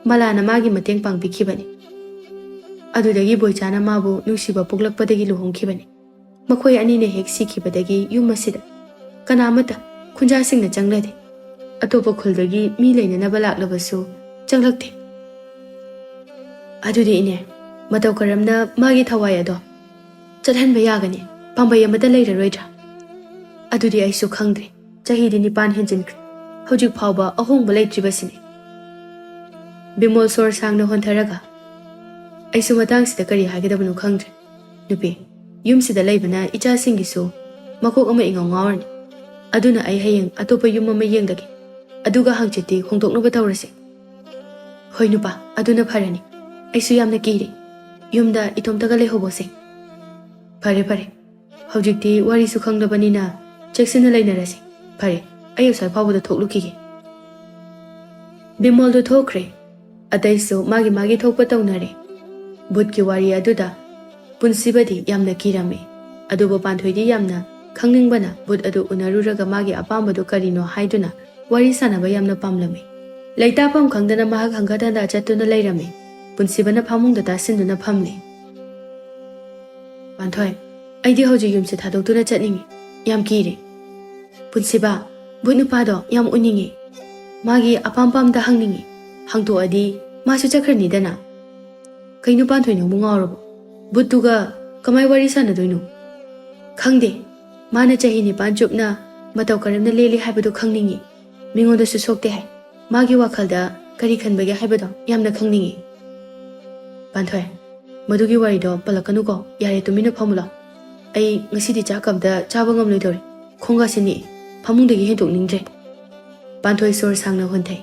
ꯃꯂꯥꯅ ꯃꯥꯒꯤ ꯃꯇꯦꯡ ꯄꯥꯡꯕꯤꯈꯤꯕꯅꯤ꯫ ꯑꯗꯨꯗꯒꯤ ꯕꯣꯏꯆꯥꯅ ꯃꯥꯕꯨ ꯅꯨꯡꯁꯤꯕ ꯄꯣꯛꯂꯛꯄꯗꯒꯤ ꯂꯨꯍꯣꯡꯈꯤꯕꯅꯤ꯫ ꯃꯈꯣꯏ ꯑꯅꯤꯅ ꯍꯦꯛ ꯁꯤꯈꯤꯕꯗꯒꯤ ꯌꯨꯝ ꯑꯁꯤꯗ ꯀꯅꯥ ꯑꯃꯠꯇ ꯈꯨꯟꯖꯥꯁꯤꯡꯅ ꯆꯪꯅꯗꯦ꯫ ꯑꯇꯣꯞꯄ ꯈꯨꯜꯗꯒꯤ ꯃꯤ ꯂꯩꯅꯅꯕ ꯂꯥꯛꯂꯕꯁꯨ ꯆꯪꯂꯛꯇꯦ꯫ ꯑꯗꯨꯗꯤ ꯏꯅꯦ, ꯃꯇꯧ ꯀꯔꯝꯅ ꯃꯥꯒꯤ ꯊꯋꯥꯏ ꯑꯗꯣ ꯆꯠꯍꯟꯕ ꯌꯥꯒꯅꯤ? ꯄꯥꯝꯕꯩ ꯑꯃꯠꯇ ꯂꯩꯔꯔꯣꯏꯗ꯭ꯔꯥ? ꯑꯗꯨꯗꯤ ꯑꯩꯁꯨ ꯈꯪꯗ꯭ꯔꯦ꯫ ꯆꯍꯤꯗꯤ ꯅꯤꯄꯥꯟ ꯍꯦꯟꯖꯤꯟꯈ꯭ꯔꯦ꯫ ꯍꯧꯖꯤꯛ ꯐꯥꯎꯕ ꯑꯍꯣꯡꯕ ꯂꯩꯇ꯭ꯔꯤꯕꯁꯤꯅꯤ꯫ ꯕꯤꯃꯣꯜ ꯁꯣꯔ ꯁꯥꯡꯅ ꯍꯣꯟꯊꯔꯒ, "ꯑꯩꯁꯨ ꯃꯇꯥꯡꯁꯤꯗ ꯀꯔꯤ ꯍꯥꯏꯒꯗꯕꯅꯣ ꯈꯪꯗ꯭ꯔꯦ꯫ ꯅꯨꯄꯤ, ꯌꯨꯝꯁꯤꯗ ꯂꯩꯕꯅ ꯏꯆꯥꯁꯤꯡꯒꯤꯁꯨ ꯃꯀꯣꯛ ꯑꯃ ꯏꯉꯥꯎ ꯉꯥꯎꯔꯅꯤ꯫ ꯑꯗꯨꯅ ꯑꯩ ꯍꯌꯦꯡ ꯑꯇꯣꯞꯄ ꯌꯨꯝ ꯑꯃ ꯌꯦꯡꯂꯒꯦ꯫ ꯑꯗꯨꯒ ꯍꯪꯆꯤꯠꯇꯤ ꯍꯣꯡꯗꯣꯛꯅꯕ ꯇꯧꯔꯁꯤ꯫" "ꯍꯣꯏ ꯅꯨꯄꯥ, ꯑꯗꯨꯅ ꯐꯔꯅꯤ꯫ ꯑꯩꯁꯨ ꯌꯥꯝꯅ ꯀꯤꯔꯦ꯫ ꯌꯨꯝꯗ ꯏꯇꯣꯝꯇꯒ ꯂꯩꯍꯧꯕꯁꯦ꯫" "ꯐꯔꯦ, ꯐꯔꯦ꯫ ꯍꯧꯖꯤꯛꯇꯤ ꯋꯥꯔꯤꯁꯨ ꯈꯪꯂꯕꯅꯤꯅ ꯆꯦꯛꯁꯤꯟꯅ ꯂꯩꯅꯔꯁꯤ꯫ ꯐꯔꯦ, ꯑꯩ ꯑꯁ꯭ꯋꯥꯏ ꯐꯥꯎꯕꯗ ꯊꯣꯛꯂꯨꯈꯤꯒꯦ꯫" ꯕꯤꯃꯣꯜꯗꯨ ꯊꯣꯛꯈ꯭ꯔꯦ꯫ ꯑꯇꯩꯁꯨ ꯃꯥꯒꯤ ꯃꯥꯒꯤ ꯊꯣꯛꯄ ꯇꯧꯅꯔꯦ꯫ ꯚꯨꯠꯀꯤ ꯋꯥꯔꯤ ꯑꯗꯨꯗ ꯄꯨꯟꯁꯤꯕꯗꯤ ꯌꯥꯝꯅ ꯀꯤꯔꯝꯃꯤ꯫ ꯑꯗꯨꯕꯨ ꯄꯥꯟꯊꯣꯏꯗꯤ ꯌꯥꯝꯅ ꯈꯪꯅꯤꯡꯕꯅ ꯚꯨꯠ ꯑꯗꯨ ꯎꯅꯔꯨꯔꯒ ꯃꯥꯒꯤ ꯑꯄꯥꯝꯕꯗꯨ ꯀꯔꯤꯅꯣ ꯍꯥꯏꯗꯨꯅ ꯋꯥꯔꯤ ꯁꯥꯟꯅꯕ ꯌꯥꯝꯅ ꯄꯥꯝꯂꯝꯃꯤ꯫ ꯂꯩꯇꯥꯐꯝ ꯈꯪꯗꯅ ꯃꯍꯥꯛ ꯍꯪꯒꯠ ꯍꯟꯗ ꯆꯠꯇꯨꯅ ꯂꯩꯔꯝꯃꯤ꯫ ꯄꯨꯟꯁꯤꯕꯅ ꯐꯃꯨꯡꯗ ꯇꯥꯁꯤꯟꯗꯨꯅ ꯐꯝꯂꯤ꯫ "ꯄꯥꯟꯊꯣꯏ, ꯑꯩꯗꯤ ꯍꯧꯖꯤꯛ ꯌꯨꯝꯁꯦ ꯊꯥꯗꯣꯛꯇꯨꯅ ꯆꯠꯅꯤꯡꯉꯤ꯫ ꯌꯥꯝ ꯀꯤꯔꯦ꯫" "ꯄꯨꯟꯁꯤꯕ, ꯚꯨꯠ ꯅꯨꯄꯥꯗꯣ ꯌꯥꯝ ꯎꯅꯤꯡꯉꯤ꯫ ꯃꯥꯒꯤ ꯑꯄꯥꯝ ꯄꯥꯝꯗ ꯍꯪꯅꯤꯡꯉꯤ꯫ ꯍꯪꯗꯣꯛꯑꯗꯤ ꯃꯥꯁꯨ ꯆꯠꯈ꯭ꯔꯅꯤꯗꯅ꯫" "ꯀꯩꯅꯣ ꯄꯥꯟꯊꯣꯏ, ꯅꯪꯕꯨ ꯉꯥꯎꯔꯕꯣ? ꯚꯨꯠꯇꯨꯒ ꯀꯃꯥꯏ ꯋꯥꯔꯤ ꯁꯥꯟꯅꯗꯣꯏꯅꯣ?" "ꯈꯪꯗꯦ꯫ ꯃꯥꯅ ꯆꯍꯤ ꯅꯤꯄꯥꯟ ꯆꯨꯞꯅ ꯃꯇꯧ ꯀꯔꯝꯅ ꯂꯦꯜꯂꯤ ꯍꯥꯏꯕꯗꯨ ꯈꯪꯅꯤꯡꯉꯤ꯫ ꯃꯤꯉꯣꯟꯗꯁꯨ ꯁꯣꯛꯇꯦ ꯍꯥꯏ꯫ ꯃꯥꯒꯤ ꯋꯥꯈꯜꯗ ꯀꯔꯤ ꯈꯟꯕꯒꯦ ꯍꯥꯏꯕꯗꯣ ꯌꯥꯝꯅ ꯈꯪꯅꯤꯡꯉꯤ꯫" "ꯄꯥꯟꯊꯣꯏ, ꯃꯗꯨꯒꯤ ꯋꯥꯔꯤꯗꯣ ꯄꯜꯂꯛꯀꯅꯨꯀꯣ꯫ ꯌꯥꯔꯦ, ꯇꯨꯃꯤꯟꯅ ꯐꯝꯃꯨ ꯂꯥꯎ꯫ ꯑꯩ ꯉꯁꯤꯗꯤ ꯆꯥꯛ ꯑꯝꯇ ꯆꯥꯕ ꯉꯝꯂꯣꯏꯗꯧꯔꯦ꯫ ꯈꯣꯡꯒꯥꯁꯦ ꯅꯤꯛꯑꯦ꯫ ꯐꯃꯨꯡꯗꯒꯤ ꯍꯦꯟꯗꯣꯛꯅꯤꯡꯗ꯭ꯔꯦ꯫" ꯄꯥꯟꯊꯣꯏ ꯁꯣꯔ ꯁꯥꯡꯅ ꯍꯣꯟꯊꯩ꯫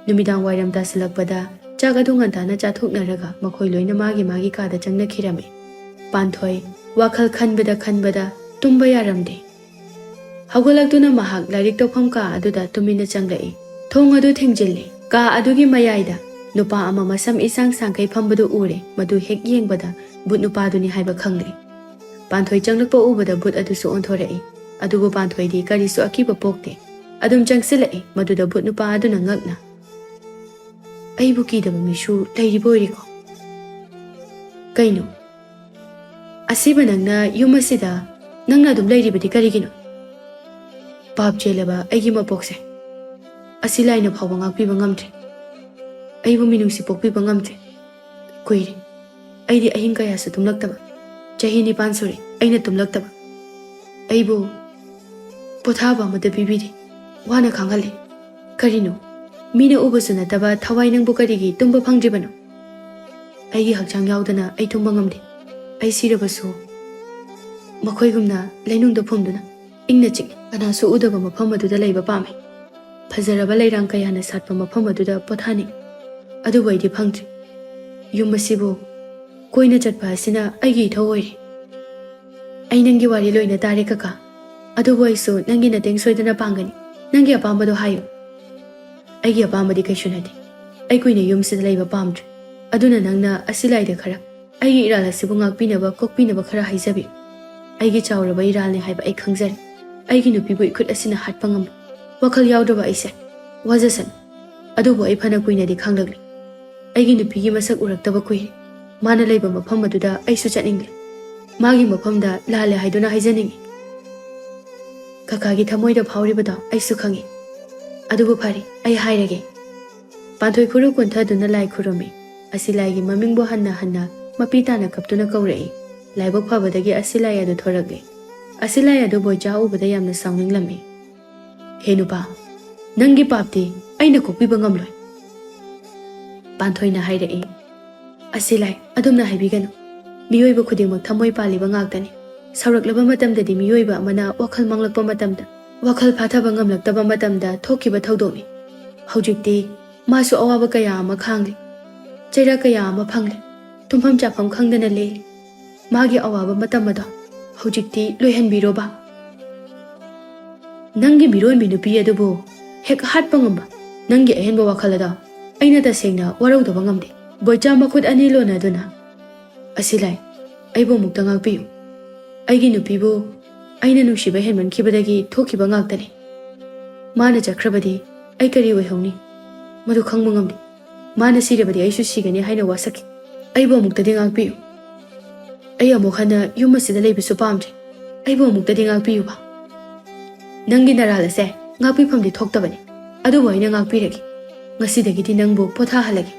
ꯅꯨꯃꯤꯗꯥꯡ ꯋꯥꯏꯔꯝ ꯇꯥꯁꯤꯜꯂꯛꯄꯗ ꯆꯥꯛ ꯑꯗꯨ ꯉꯟꯇꯥꯅ ꯆꯥꯊꯣꯛꯅꯔꯒ ꯃꯈꯣꯏ ꯂꯣꯏꯅ ꯃꯥꯒꯤ ꯃꯥꯒꯤ ꯀꯥꯗ ꯆꯪꯅꯈꯤꯔꯝꯃꯤ꯫ ꯄꯥꯟꯊꯣꯏ ꯋꯥꯈꯜ ꯈꯟꯕꯗ ꯈꯟꯕꯗ ꯇꯨꯝꯕ ꯌꯥꯔꯝꯗꯦ꯫ ꯍꯧꯒꯠꯂꯛꯇꯨꯅ ꯃꯍꯥꯛ ꯂꯥꯏꯔꯤꯛ ꯇꯧꯐꯝ ꯀꯥ ꯑꯗꯨꯗ ꯇꯨꯃꯤꯟꯅ ꯆꯪꯂꯛꯏ꯫ ꯊꯣꯡ ꯑꯗꯨ ꯊꯤꯡꯖꯤꯜꯂꯤ꯫ ꯀꯥ ꯑꯗꯨꯒꯤ ꯃꯌꯥꯏꯗ ꯅꯨꯄꯥ ꯑꯃ ꯃꯁꯝ ꯏꯁꯥꯡ ꯁꯥꯡꯈꯩ ꯐꯝꯕꯗꯨ ꯎꯔꯦ꯫ ꯃꯗꯨ ꯍꯦꯛ ꯌꯦꯡꯕꯗ ꯚꯨꯠ ꯅꯨꯄꯥꯗꯨꯅꯤ ꯍꯥꯏꯕ ꯈꯪꯂꯦ꯫ ꯄꯥꯟꯊꯣꯏ ꯆꯪꯂꯛꯄ ꯎꯕꯗ ꯚꯨꯠ ꯑꯗꯨꯁꯨ ꯑꯣꯟꯊꯣꯔꯛꯏ꯫ ꯑꯗꯨꯕꯨ ꯄꯥꯟꯊꯣꯏꯗꯤ ꯀꯔꯤꯁꯨ ꯑꯀꯤꯕ ꯄꯣꯛꯇꯦ꯫ ꯑꯗꯨꯝ ꯆꯪꯁꯤꯜꯂꯛꯏ꯫ ꯃꯗꯨꯗ ꯚꯨꯠ ꯅꯨꯄꯥ ꯑꯗꯨꯅ ꯉꯛꯅ, "ꯑꯩꯕꯨ ꯀꯤꯗꯕ ꯃꯤꯁꯨ ꯂꯩꯔꯤꯕ ꯑꯣꯏꯔꯦꯀꯣ?" "ꯀꯩꯅꯣ?" ꯑꯁꯤꯕ ꯅꯪꯅ ꯌꯨꯝ ꯑꯁꯤꯗ ꯅꯪꯅ ꯑꯗꯨꯝ ꯂꯩꯔꯤꯕꯗꯤ ꯀꯔꯤꯒꯤꯅꯣ? ꯄꯥꯞ ꯆꯦꯜꯂꯕ ꯑꯩꯒꯤ ꯃꯄꯣꯛꯁꯦ ꯑꯁꯤ ꯂꯥꯏꯅ ꯐꯥꯎꯕ ꯉꯥꯛꯄꯤꯕ ꯉꯝꯗ꯭ꯔꯦ꯫ ꯑꯩꯕꯨ ꯃꯤꯅꯨꯡꯁꯤ ꯄꯣꯛꯄꯤꯕ ꯉꯝꯗ꯭ꯔꯦ꯫ ꯀꯨꯏꯔꯦ꯫ ꯑꯩꯗꯤ ꯑꯍꯤꯡ ꯀꯌꯥꯁꯨ ꯇꯨꯝꯂꯛꯇꯕ꯫ ꯆꯍꯤ ꯅꯤꯄꯥꯟ ꯁꯨꯔꯦ ꯑꯩꯅ ꯇꯨꯝꯂꯛꯇꯕ꯫ ꯑꯩꯕꯨ ꯄꯣꯊꯥꯕ ꯑꯃꯠꯇ ꯄꯤꯕꯤꯗꯦ꯫ ꯋꯥꯅ ꯈꯥꯡꯍꯜꯂꯤ꯫ ꯀꯔꯤꯅꯣ? ꯃꯤꯅ ꯎꯕꯁꯨ ꯅꯠꯇꯕ ꯊꯋꯥꯏ ꯅꯪꯕꯨ ꯀꯔꯤꯒꯤ ꯇꯨꯝꯕ ꯐꯪꯗ꯭ꯔꯤꯕꯅꯣ? ꯑꯩꯒꯤ ꯍꯛꯆꯥꯡ ꯌꯥꯎꯗꯅ ꯑꯩ ꯇꯨꯝꯕ ꯉꯝꯗꯦ꯫ ꯑꯩ ꯁꯤꯔꯕꯁꯨ ꯃꯈꯣꯏꯒꯨꯝꯅ ꯂꯩꯅꯨꯡꯗ ꯐꯨꯝꯗꯨꯅ ꯏꯪꯅ ꯆꯤꯛꯅ ꯀꯅꯥꯁꯨ ꯎꯗꯕ ꯃꯐꯝ ꯑꯗꯨꯗ ꯂꯩꯕ ꯄꯥꯝꯃꯤ꯫ ꯐꯖꯔꯕ ꯂꯩꯔꯥꯡ ꯀꯌꯥꯅ ꯁꯥꯠꯄ ꯃꯐꯝ ꯑꯗꯨꯗ ꯄꯣꯊꯥꯅꯤꯡꯏ꯫ ꯑꯗꯨꯕꯨ ꯑꯩꯗꯤ ꯐꯪꯗ꯭ꯔꯤ꯫ ꯌꯨꯝ ꯑꯁꯤꯕꯨ ꯀꯣꯏꯅ ꯆꯠꯄ ꯑꯁꯤꯅ ꯑꯩꯒꯤ ꯏꯊꯧ ꯑꯣꯏꯔꯦ꯫ ꯑꯩ ꯅꯪꯒꯤ ꯋꯥꯔꯤ ꯂꯣꯏꯅ ꯇꯥꯔꯦ ꯀꯀꯥ꯫ ꯑꯗꯨꯕꯨ ꯑꯩꯁꯨ ꯅꯪꯒꯤ ꯃꯇꯦꯡ ꯁꯣꯏꯗꯅ ꯄꯥꯡꯒꯅꯤ꯫ ꯅꯪꯒꯤ ꯑꯄꯥꯝꯕꯗꯣ ꯍꯥꯏꯌꯨ꯫ ꯑꯩꯒꯤ ꯑꯄꯥꯝꯕꯗꯤ ꯀꯩꯁꯨ ꯅꯠꯇꯦ꯫ ꯑꯩ ꯀꯨꯏꯅ ꯌꯨꯝꯁꯤꯗ ꯂꯩꯕ ꯄꯥꯝꯗ꯭ꯔꯦ꯫ ꯑꯗꯨꯅ ꯅꯪꯅ ꯑꯁꯤ ꯂꯥꯏꯗ ꯈꯔ ꯑꯩꯒꯤ ꯏꯔꯥꯜ ꯑꯁꯤꯕꯨ ꯉꯥꯛꯄꯤꯅꯕ, ꯀꯣꯛꯄꯤꯅꯕ ꯈꯔ ꯍꯥꯏꯖꯕꯤꯌꯨ꯫ ꯑꯩꯒꯤ ꯆꯥꯎꯔꯕ ꯏꯔꯥꯜꯅꯤ ꯍꯥꯏꯕ ꯑꯩ ꯈꯪꯖꯔꯦ꯫ ꯑꯩꯒꯤ ꯅꯨꯄꯤꯕꯨ ꯏꯈꯨꯠ ꯑꯁꯤꯅ ꯍꯥꯠꯄ ꯉꯝꯕ ꯋꯥꯈꯜ ꯌꯥꯎꯗ꯭ꯔꯕ ꯑꯩꯁꯦ ꯋꯥꯖꯁꯅꯨ꯫ ꯑꯗꯨꯕꯨ ꯑꯩ ꯐꯅ ꯀꯨꯏꯅꯗꯤ ꯈꯥꯡꯂꯛꯂꯤ꯫ ꯑꯩꯒꯤ ꯅꯨꯄꯤꯒꯤ ꯃꯁꯛ ꯎꯔꯛꯇꯕ ꯀꯨꯏꯔꯦ꯫ ꯃꯥꯅ ꯂꯩꯕ ꯃꯐꯝ ꯑꯗꯨꯗ ꯑꯩꯁꯨ ꯆꯠꯅꯤꯡꯂꯦ꯫ ꯃꯥꯒꯤ ꯃꯐꯝꯗ ꯂꯥꯜꯂꯦ ꯍꯥꯏꯗꯨꯅ ꯍꯥꯏꯖꯅꯤꯡꯏ꯫ ꯀꯀꯥꯒꯤ ꯊꯃꯣꯏꯗ ꯐꯥꯎꯔꯤꯕꯗꯣ ꯑꯩꯁꯨ ꯈꯪꯏ꯫ ꯑꯗꯨꯕꯨ ꯐꯔꯦ, ꯑꯩ ꯍꯥꯏꯔꯒꯦ꯫ ꯄꯥꯟꯊꯣꯏ ꯈꯨꯔꯨ ꯀꯨꯟꯊꯗꯨꯅ ꯂꯥꯏ ꯈꯨꯔꯨꯝꯃꯤ꯫ ꯑꯁꯤ ꯂꯥꯏꯒꯤ ꯃꯃꯤꯡꯕꯨ ꯍꯟꯅ ꯍꯟꯅ ꯃꯄꯤ ꯇꯥꯅ ꯀꯞꯇꯨꯅ ꯀꯧꯔꯛꯏ꯫ ꯂꯥꯏꯕꯛ ꯐꯕꯗꯒꯤ ꯑꯁꯤ ꯂꯥꯏ ꯑꯗꯨ ꯊꯣꯔꯛꯂꯦ꯫ ꯑꯁꯤ ꯂꯥꯏ ꯑꯗꯨ ꯕꯣꯏꯆꯥ ꯎꯕꯗ ꯌꯥꯝꯅ ꯁꯥꯎꯅꯤꯡꯂꯝꯃꯤ꯫ "ꯍꯦ ꯅꯨꯄꯥ, ꯅꯪꯒꯤ ꯄꯥꯞꯇꯤ ꯑꯩꯅ ꯀꯣꯛꯄꯤꯕ ꯉꯝꯂꯣꯏ꯫" ꯄꯥꯟꯊꯣꯏꯅ ꯍꯥꯏꯔꯛꯏ꯫ "ꯑꯁꯤ ꯂꯥꯏ, ꯑꯗꯨꯝꯅ ꯍꯥꯏꯕꯤꯒꯅꯨ꯫ ꯃꯤꯑꯣꯏꯕ ꯈꯨꯗꯤꯡꯃꯛ ꯊꯃꯣꯏ ꯄꯥꯜꯂꯤꯕ ꯉꯥꯛꯇꯅꯤ꯫ ꯁꯥꯎꯔꯛꯂꯕ ꯃꯇꯝꯗꯗꯤ ꯃꯤꯑꯣꯏꯕ ꯑꯃꯅ ꯋꯥꯈꯜ ꯃꯥꯡꯂꯛꯄ ꯃꯇꯝꯗ, ꯋꯥꯈꯜ ꯐꯥꯊꯕ ꯉꯝꯂꯛꯇꯕ ꯃꯇꯝꯗ ꯊꯣꯛꯈꯤꯕ ꯊꯧꯗꯣꯛꯅꯤ꯫ ꯍꯧꯖꯤꯛꯇꯤ ꯃꯥꯁꯨ ꯑꯋꯥꯕ ꯀꯌꯥ ꯑꯃ ꯈꯥꯡꯂꯤ꯫ ꯆꯩꯔꯥꯛ ꯀꯌꯥ ꯑꯃ ꯐꯪꯂꯤ꯫ ꯇꯨꯝꯐꯝ ꯆꯥꯐꯝ ꯈꯪꯗꯅ ꯂꯦꯜꯂꯤ꯫ ꯃꯥꯒꯤ ꯑꯋꯥꯕ ꯃꯇꯝ ꯑꯗꯣ ꯍꯧꯖꯤꯛꯇꯤ ꯂꯣꯏꯍꯟꯕꯤꯔꯣꯕ꯫ ꯅꯪꯒꯤ ꯃꯤꯔꯣꯟꯕꯤ ꯅꯨꯄꯤ ꯑꯗꯨꯕꯨ ꯍꯦꯛ ꯍꯥꯠꯄ ꯉꯝꯕ ꯅꯪꯒꯤ ꯑꯍꯦꯟꯕ ꯋꯥꯈꯜ ꯑꯗꯣ ꯑꯩꯅ ꯇꯁꯦꯡꯅ ꯋꯥꯔꯧꯗꯕ ꯉꯝꯗꯦ꯫" ꯕꯣꯏꯆꯥ ꯃꯈꯨꯠ ꯑꯅꯤ ꯂꯣꯟꯅꯗꯨꯅ, "ꯑꯁꯤ ꯂꯥꯏ, ꯑꯩꯕꯨ ꯑꯃꯨꯛꯇ ꯉꯥꯛꯄꯤꯌꯨ꯫ ꯑꯩꯒꯤ ꯅꯨꯄꯤꯕꯨ ꯑꯩꯅ ꯅꯨꯡꯁꯤꯕ ꯍꯦꯟꯃꯟꯈꯤꯕꯗꯒꯤ ꯊꯣꯛꯈꯤꯕ ꯉꯥꯛꯇꯅꯤ꯫ ꯃꯥꯅ ꯆꯠꯈ꯭ꯔꯕꯗꯤ ꯑꯩ ꯀꯔꯤ ꯑꯣꯏꯍꯧꯅꯤ? ꯃꯗꯨ ꯈꯪꯕ ꯉꯝꯗꯦ꯫ ꯃꯥꯅ ꯁꯤꯔꯕꯗꯤ ꯑꯩꯁꯨ ꯁꯤꯒꯅꯤ ꯍꯥꯏꯅ ꯋꯥꯁꯛꯈꯤ꯫ ꯑꯩꯕꯨ ꯑꯃꯨꯛꯇꯗꯤ ꯉꯥꯛꯄꯤꯌꯨ꯫" ꯑꯩ ꯑꯃꯨꯛ ꯍꯟꯅ ꯌꯨꯝ ꯑꯁꯤꯗ ꯂꯩꯕꯁꯨ ꯄꯥꯝꯗ꯭ꯔꯦ꯫ ꯑꯩꯕꯨ ꯑꯃꯨꯛꯇꯗꯤ ꯉꯥꯛꯄꯤꯌꯨꯕ꯫ ꯅꯪꯒꯤ ꯅꯔꯥꯜ ꯑꯁꯦ ꯉꯥꯛꯄꯤꯐꯝꯗꯤ ꯊꯣꯛꯇꯕꯅꯤ, ꯑꯗꯨꯕꯨ ꯑꯩꯅ ꯉꯥꯛꯄꯤꯔꯒꯦ꯫ ꯉꯁꯤꯗꯒꯤꯗꯤ ꯅꯪꯕꯨ ꯄꯣꯊꯥꯍꯜꯂꯒꯦ꯫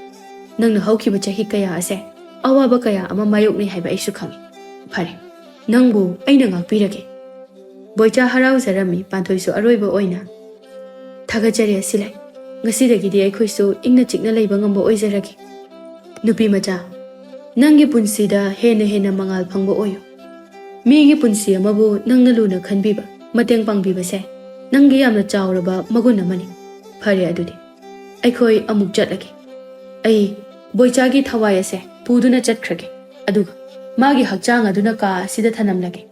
ꯅꯪꯅ ꯍꯧꯈꯤꯕ ꯆꯍꯤ ꯀꯌꯥ ꯑꯁꯦ ꯑꯋꯥꯕ ꯀꯌꯥ ꯑꯃ ꯃꯥꯌꯣꯛꯅꯩ ꯍꯥꯏꯕ ꯑꯩꯁꯨ ꯈꯪꯏ꯫ ꯐꯔꯦ, ꯅꯪꯕꯨ ꯑꯩꯅ ꯉꯥꯛꯄꯤꯔꯒꯦ꯫ ꯕꯣꯏꯆꯥ ꯍꯔꯥꯎꯖꯔꯝꯃꯤ꯫ ꯄꯥꯟꯊꯣꯏꯁꯨ ꯑꯔꯣꯏꯕ ꯑꯣꯏꯅ, "ꯊꯥꯒꯠꯆꯔꯤ ꯑꯁꯤꯂꯥꯏ꯫ ꯉꯁꯤꯗꯒꯤꯗꯤ ꯑꯩꯈꯣꯏꯁꯨ ꯏꯪꯅ ꯆꯤꯛꯅ ꯂꯩꯕ ꯉꯝꯕ ꯑꯣꯏꯖꯔꯒꯦ꯫ ꯅꯨꯄꯤ ꯃꯆꯥ, ꯅꯪꯒꯤ ꯄꯨꯟꯁꯤꯗ ꯍꯦꯟꯅ ꯍꯦꯟꯅ ꯃꯉꯥꯜ ꯐꯪꯕ ꯑꯣꯏꯌꯨ꯫ ꯃꯤꯒꯤ ꯄꯨꯟꯁꯤ ꯑꯃꯕꯨ ꯅꯪꯅ ꯂꯨꯅ ꯈꯟꯕꯤꯕ, ꯃꯇꯦꯡ ꯄꯥꯡꯕꯤꯕꯁꯦ ꯅꯪꯒꯤ ꯌꯥꯝꯅ ꯆꯥꯎꯔꯕ ꯃꯒꯨꯟ ꯑꯃꯅꯤ꯫ ꯐꯔꯦ, ꯑꯗꯨꯗꯤ ꯑꯩꯈꯣꯏ ꯑꯃꯨꯛ ꯆꯠꯂꯒꯦ꯫ ꯑꯩ ꯕꯣꯏꯆꯥꯒꯤ ꯊꯋꯥꯏ ꯑꯁꯦ ꯄꯨꯗꯨꯅ ꯆꯠꯈ꯭ꯔꯒꯦ, ꯑꯗꯨꯒ ꯃꯥꯒꯤ ꯍꯛꯆꯥꯡ ꯑꯗꯨꯅ ꯀꯥ ꯑꯁꯤꯗ ꯊꯅꯝꯂꯒꯦ꯫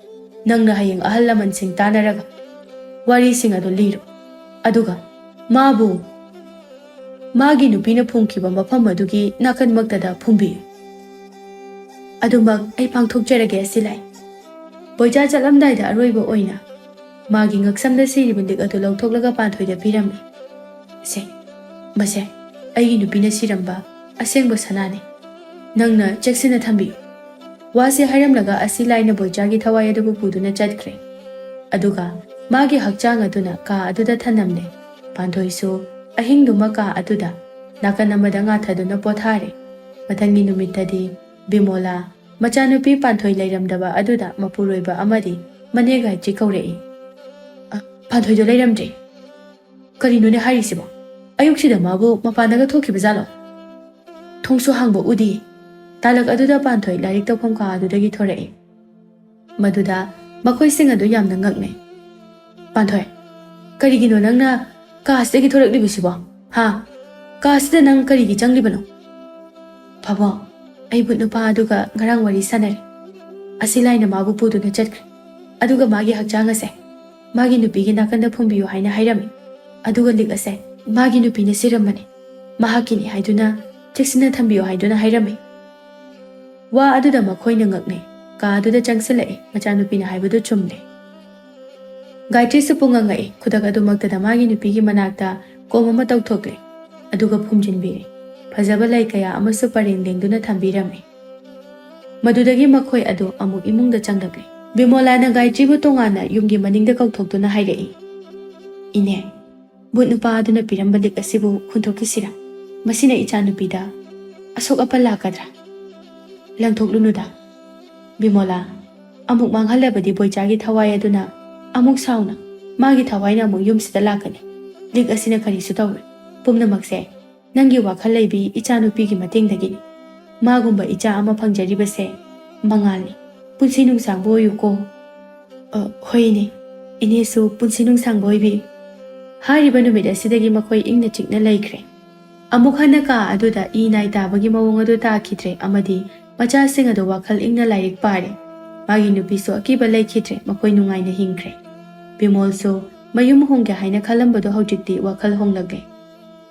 ꯅꯪꯅ ꯍꯌꯦꯡ ꯑꯍꯜ ꯂꯃꯟꯁꯤꯡ ꯇꯥꯟꯅꯔꯒ ꯋꯥꯔꯤꯁꯤꯡ ꯑꯗꯨ ꯂꯤꯔꯣ, ꯑꯗꯨꯒ ꯃꯥꯕꯨ ꯃꯥꯒꯤ ꯅꯨꯄꯤꯅ ꯐꯨꯝꯈꯤꯕ ꯃꯐꯝ ꯑꯗꯨꯒꯤ ꯅꯥꯀꯟꯃꯛꯇꯗ ꯐꯨꯝꯕꯤꯌꯨ꯫ ꯑꯗꯨꯃꯛ ꯑꯩ ꯄꯥꯡꯊꯣꯛꯆꯔꯒꯦ ꯑꯁꯤꯂꯥꯏ꯫" ꯕꯣꯏꯆꯥ ꯆꯠꯂꯝꯗꯥꯏꯗ ꯑꯔꯣꯏꯕ ꯑꯣꯏꯅ ꯃꯥꯒꯤ ꯉꯛꯁꯝꯗ ꯁꯤꯔꯤꯕ ꯂꯤꯛ ꯑꯗꯨ ꯂꯧꯊꯣꯛꯂꯒ ꯄꯥꯟꯊꯣꯏꯗ ꯄꯤꯔꯝꯃꯤ꯫ "ꯁꯦ, ꯃꯁꯦ ꯑꯩꯒꯤ ꯅꯨꯄꯤꯅ ꯁꯤꯔꯝꯕ ꯑꯁꯦꯡꯕ ꯁꯅꯥꯅꯤ꯫ ꯅꯪꯅ ꯆꯦꯛꯁꯤꯟꯅ ꯊꯝꯕꯤꯌꯨ꯫" ꯋꯥꯁꯤ ꯍꯥꯏꯔꯝꯂꯒ ꯑꯁꯤꯂꯥꯏꯅ ꯕꯣꯏꯆꯥꯒꯤ ꯊꯋꯥꯏ ꯑꯗꯨꯕꯨ ꯄꯨꯗꯨꯅ ꯆꯠꯈ꯭ꯔꯦ꯫ ꯑꯗꯨꯒ ꯃꯥꯒꯤ ꯍꯛꯆꯥꯡ ꯑꯗꯨꯅ ꯀꯥ ꯑꯗꯨꯗ ꯊꯅꯝꯂꯦ꯫ ꯄꯥꯟꯊꯣꯏꯁꯨ ꯑꯍꯤꯡꯗꯨꯃ ꯀꯥ ꯑꯗꯨꯗ ꯅꯥꯀꯟ ꯑꯃꯗ ꯉꯥꯊꯗꯨꯅ ꯄꯣꯊꯥꯔꯦ꯫ ꯃꯊꯪꯒꯤ ꯅꯨꯃꯤꯠꯇꯗꯤ ꯕꯤꯃꯣꯂꯥ ꯃꯆꯥꯅꯨꯄꯤ ꯄꯥꯟꯊꯣꯏ ꯂꯩꯔꯝꯗꯕ ꯑꯗꯨꯗ ꯃꯄꯨꯔꯣꯏꯕ ꯑꯃꯗꯤ ꯃꯅꯦ ꯒꯥꯌꯇ꯭ꯔꯤ ꯀꯧꯔꯛꯏ꯫ "ꯑ, ꯄꯥꯟꯊꯣꯏꯗꯣ ꯂꯩꯔꯝꯗ꯭ꯔꯦ꯫ ꯀꯔꯤꯅꯣꯅꯦ ꯍꯥꯏꯔꯤꯁꯤꯕꯣ? ꯑꯌꯨꯛꯁꯤꯗ ꯃꯥꯕꯨ ꯃꯄꯥꯟꯗꯒ ꯊꯣꯛꯈꯤꯕꯖꯥꯠꯂꯣ? ꯊꯣꯡꯁꯨ ꯍꯥꯡꯕ ꯎꯗꯦ꯫" ꯇꯥꯂꯛ ꯑꯗꯨꯗ ꯄꯥꯟꯊꯣꯏ ꯂꯥꯏꯔꯤꯛ ꯇꯧꯐꯝ ꯀꯥ ꯑꯗꯨꯗꯒꯤ ꯊꯣꯔꯛꯏ꯫ ꯃꯗꯨꯗ ꯃꯈꯣꯏꯁꯤꯡ ꯑꯗꯨ ꯌꯥꯝꯅ ꯉꯛꯅꯩ꯫ "ꯄꯥꯟꯊꯣꯏ, ꯀꯔꯤꯒꯤꯅꯣ ꯅꯪꯅ ꯀꯥ ꯑꯁꯤꯗꯒꯤ ꯊꯣꯔꯛꯂꯤꯕꯁꯤꯕꯣ? ꯍꯥ? ꯀꯥ ꯑꯁꯤꯗ ꯅꯪ ꯀꯔꯤꯒꯤ ꯆꯪꯂꯤꯕꯅꯣ?" "ꯄꯥꯕꯨꯡ, ꯑꯩꯕꯨ ꯅꯨꯄꯥ ꯑꯗꯨꯒ ꯉꯔꯥꯡ ꯋꯥꯔꯤ ꯁꯥꯟꯅꯔꯦ꯫ ꯑꯁꯤꯂꯥꯏꯅ ꯃꯥꯕꯨ ꯄꯨꯗꯨꯅ ꯆꯠꯈ꯭ꯔꯦ꯫ ꯑꯗꯨꯒ ꯃꯥꯒꯤ ꯍꯛꯆꯥꯡ ꯑꯁꯦ ꯃꯥꯒꯤ ꯅꯨꯄꯤꯒꯤ ꯅꯥꯀꯟꯗ ꯐꯨꯝꯕꯤꯌꯨ ꯍꯥꯏꯅ ꯍꯥꯏꯔꯝꯃꯤ꯫ ꯑꯗꯨꯒ ꯂꯤꯛ ꯑꯁꯦ ꯃꯥꯒꯤ ꯅꯨꯄꯤꯅ ꯁꯤꯔꯝꯕꯅꯤ꯫ ꯃꯍꯥꯛꯀꯤꯅꯤ ꯍꯥꯏꯗꯨꯅ ꯆꯦꯛꯁꯤꯟꯅ ꯊꯝꯕꯤꯌꯨ ꯍꯥꯏꯗꯨꯅ ꯍꯥꯏꯔꯝꯃꯤ꯫" ꯋꯥ ꯑꯗꯨꯗ ꯃꯈꯣꯏꯅ ꯉꯛꯅꯩ꯫ ꯀꯥ ꯑꯗꯨꯗ ꯆꯪꯁꯤꯜꯂꯛꯏ꯫ ꯃꯆꯥꯅꯨꯄꯤꯅ ꯍꯥꯏꯕꯗꯨ ꯆꯨꯝꯂꯦ꯫ ꯒꯥꯌꯇ꯭ꯔꯤꯁꯨ ꯄꯨꯡꯉꯛ ꯉꯛꯏ꯫ ꯈꯨꯗꯛ ꯑꯗꯨꯃꯛꯇꯗ ꯃꯥꯒꯤ ꯅꯨꯄꯤꯒꯤ ꯃꯅꯥꯛꯇ ꯀꯣꯝ ꯑꯃ ꯇꯧꯊꯣꯛꯂꯦ꯫ ꯑꯗꯨꯒ ꯐꯨꯝꯖꯤꯟꯕꯤꯔꯦ꯫ ꯐꯖꯕ ꯂꯩ ꯀꯌꯥ ꯑꯃꯁꯨ ꯄꯔꯦꯡ ꯂꯦꯡꯗꯨꯅ ꯊꯝꯕꯤꯔꯝꯃꯤ꯫ ꯃꯗꯨꯗꯒꯤ ꯃꯈꯣꯏ ꯑꯗꯨ ꯑꯃꯨꯛ ꯏꯃꯨꯡꯗ ꯆꯪꯂꯛꯂꯦ꯫ ꯕꯤꯃꯣꯂꯥꯅ ꯒꯥꯌꯇ꯭ꯔꯤꯕꯨ ꯇꯣꯉꯥꯟꯅ ꯌꯨꯝꯒꯤ ꯃꯅꯤꯡꯗ ꯀꯧꯊꯣꯛꯇꯨꯅ ꯍꯥꯏꯔꯛꯏ, "ꯏꯅꯦ, ꯚꯨꯠ ꯅꯨꯄꯥ ꯑꯗꯨꯅ ꯄꯤꯔꯝꯕ ꯂꯤꯛ ꯑꯁꯤꯕꯨ ꯈꯨꯟꯗꯣꯛꯈꯤꯁꯤꯔꯥ? ꯃꯁꯤꯅ ꯏꯆꯥꯅꯨꯄꯤꯗ ꯑꯁꯣꯛ ꯑꯄꯟ ꯂꯥꯛꯀꯗ꯭ꯔꯥ?" "ꯂꯪꯊꯣꯛꯂꯨꯅꯨꯗ, ꯕꯤꯃꯣꯂꯥ꯫ ꯑꯃꯨꯛ ꯃꯥꯡꯍꯜꯂꯕꯗꯤ ꯕꯣꯏꯆꯥꯒꯤ ꯊꯋꯥꯏ ꯑꯗꯨꯅ ꯑꯃꯨꯛ ꯁꯥꯎꯅ ꯃꯥꯒꯤ ꯊꯋꯥꯏꯅ ꯑꯃꯨꯛ ꯌꯨꯝꯁꯤꯗ ꯂꯥꯛꯀꯅꯤ꯫ ꯂꯤꯛ ꯑꯁꯤꯅ ꯀꯔꯤꯁꯨ ꯇꯧꯔꯣꯏ꯫ ꯄꯨꯝꯅꯃꯛꯁꯦ ꯅꯪꯒꯤ ꯋꯥꯈꯜ ꯂꯩꯕꯤ ꯏꯆꯥꯅꯨꯄꯤꯒꯤ ꯃꯇꯦꯡꯗꯒꯤꯅꯤ꯫ ꯃꯥꯒꯨꯝꯕ ꯏꯆꯥ ꯑꯃ ꯐꯪꯖꯔꯤꯕꯁꯦ ꯃꯉꯥꯜꯅꯤ꯫ ꯄꯨꯟꯁꯤ ꯅꯨꯡꯁꯥꯡꯕ ꯑꯣꯏꯌꯨꯀꯣ꯫" "ꯑ, ꯍꯣꯏ ꯏꯅꯦ꯫ ꯏꯅꯦꯁꯨ ꯄꯨꯟꯁꯤ ꯅꯨꯡꯁꯥꯡꯕ ꯑꯣꯏꯕꯤꯌꯨ꯫" ꯍꯥꯏꯔꯤꯕ ꯅꯨꯃꯤꯠ ꯑꯁꯤꯗꯒꯤ ꯃꯈꯣꯏ ꯏꯪꯅ ꯆꯤꯛꯅ ꯂꯩꯈ꯭ꯔꯦ꯫ ꯑꯃꯨꯛ ꯍꯟꯅ ꯀꯥ ꯑꯗꯨꯗ ꯏ ꯅꯥꯏ ꯇꯥꯕꯒꯤ ꯃꯑꯣꯡ ꯑꯗꯨ ꯇꯥꯈꯤꯗ꯭ꯔꯦ ꯑꯃꯗꯤ ꯃꯆꯥꯁꯤꯡ ꯑꯗꯨ ꯋꯥꯈꯜ ꯏꯪꯅ ꯂꯥꯏꯔꯤꯛ ꯄꯥꯔꯦ꯫ ꯃꯥꯒꯤ ꯅꯨꯄꯤꯁꯨ ꯑꯀꯤꯕ ꯂꯩꯈꯤꯗ꯭ꯔꯦ, ꯃꯈꯣꯏ ꯅꯨꯡꯉꯥꯏꯅ ꯍꯤꯡꯈ꯭ꯔꯦ꯫ ꯕꯤꯃꯣꯜꯁꯨ ꯃꯌꯨꯝ ꯍꯣꯡꯒꯦ ꯍꯥꯏꯅ ꯈꯜꯂꯝꯕꯗꯣ ꯍꯧꯖꯤꯛꯇꯤ ꯋꯥꯈꯜ ꯍꯣꯡꯂꯛꯂꯦ꯫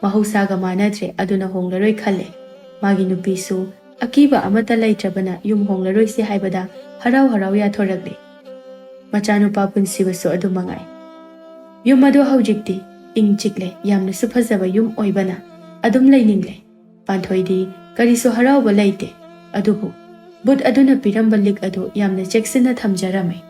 ꯃꯍꯧꯁꯥꯒ ꯃꯥꯟꯅꯗ꯭ꯔꯦ, ꯑꯗꯨꯅ ꯍꯣꯡꯂꯔꯣꯏ ꯈꯜꯂꯦ꯫ ꯃꯥꯒꯤ ꯅꯨꯄꯤꯁꯨ ꯑꯀꯤꯕ ꯑꯃꯠꯇ ꯂꯩꯇ꯭ꯔꯕꯅ ꯌꯨꯝ ꯍꯣꯡꯂꯔꯣꯏꯁꯤ ꯍꯥꯏꯕꯗ ꯍꯔꯥꯎ ꯍꯔꯥꯎ ꯌꯥꯊꯣꯔꯛꯂꯦ꯫ ꯃꯆꯥꯅꯨꯄꯥ ꯄꯨꯟꯁꯤꯕꯁꯨ ꯑꯗꯨ ꯃꯉꯥꯏ꯫ ꯌꯨꯝ ꯑꯗꯨ ꯍꯧꯖꯤꯛꯇꯤ ꯏꯪ ꯆꯤꯛꯂꯦ, ꯌꯥꯝꯅꯁꯨ ꯐꯖꯕ ꯌꯨꯝ ꯑꯣꯏꯕꯅ ꯑꯗꯨꯝ ꯂꯩꯅꯤꯡꯂꯦ꯫ ꯄꯥꯟꯊꯣꯏꯗꯤ ꯀꯔꯤꯁꯨ ꯍꯔꯥꯎꯕ ꯂꯩꯇꯦ, ꯑꯗꯨꯕꯨ ꯚꯨꯠ ꯑꯗꯨꯅ ꯄꯤꯔꯝꯕ ꯂꯤꯛ ꯑꯗꯨ ꯌꯥꯝꯅ ꯆꯦꯛꯁꯤꯟꯅ ꯊꯝꯖꯔꯝꯃꯤ꯫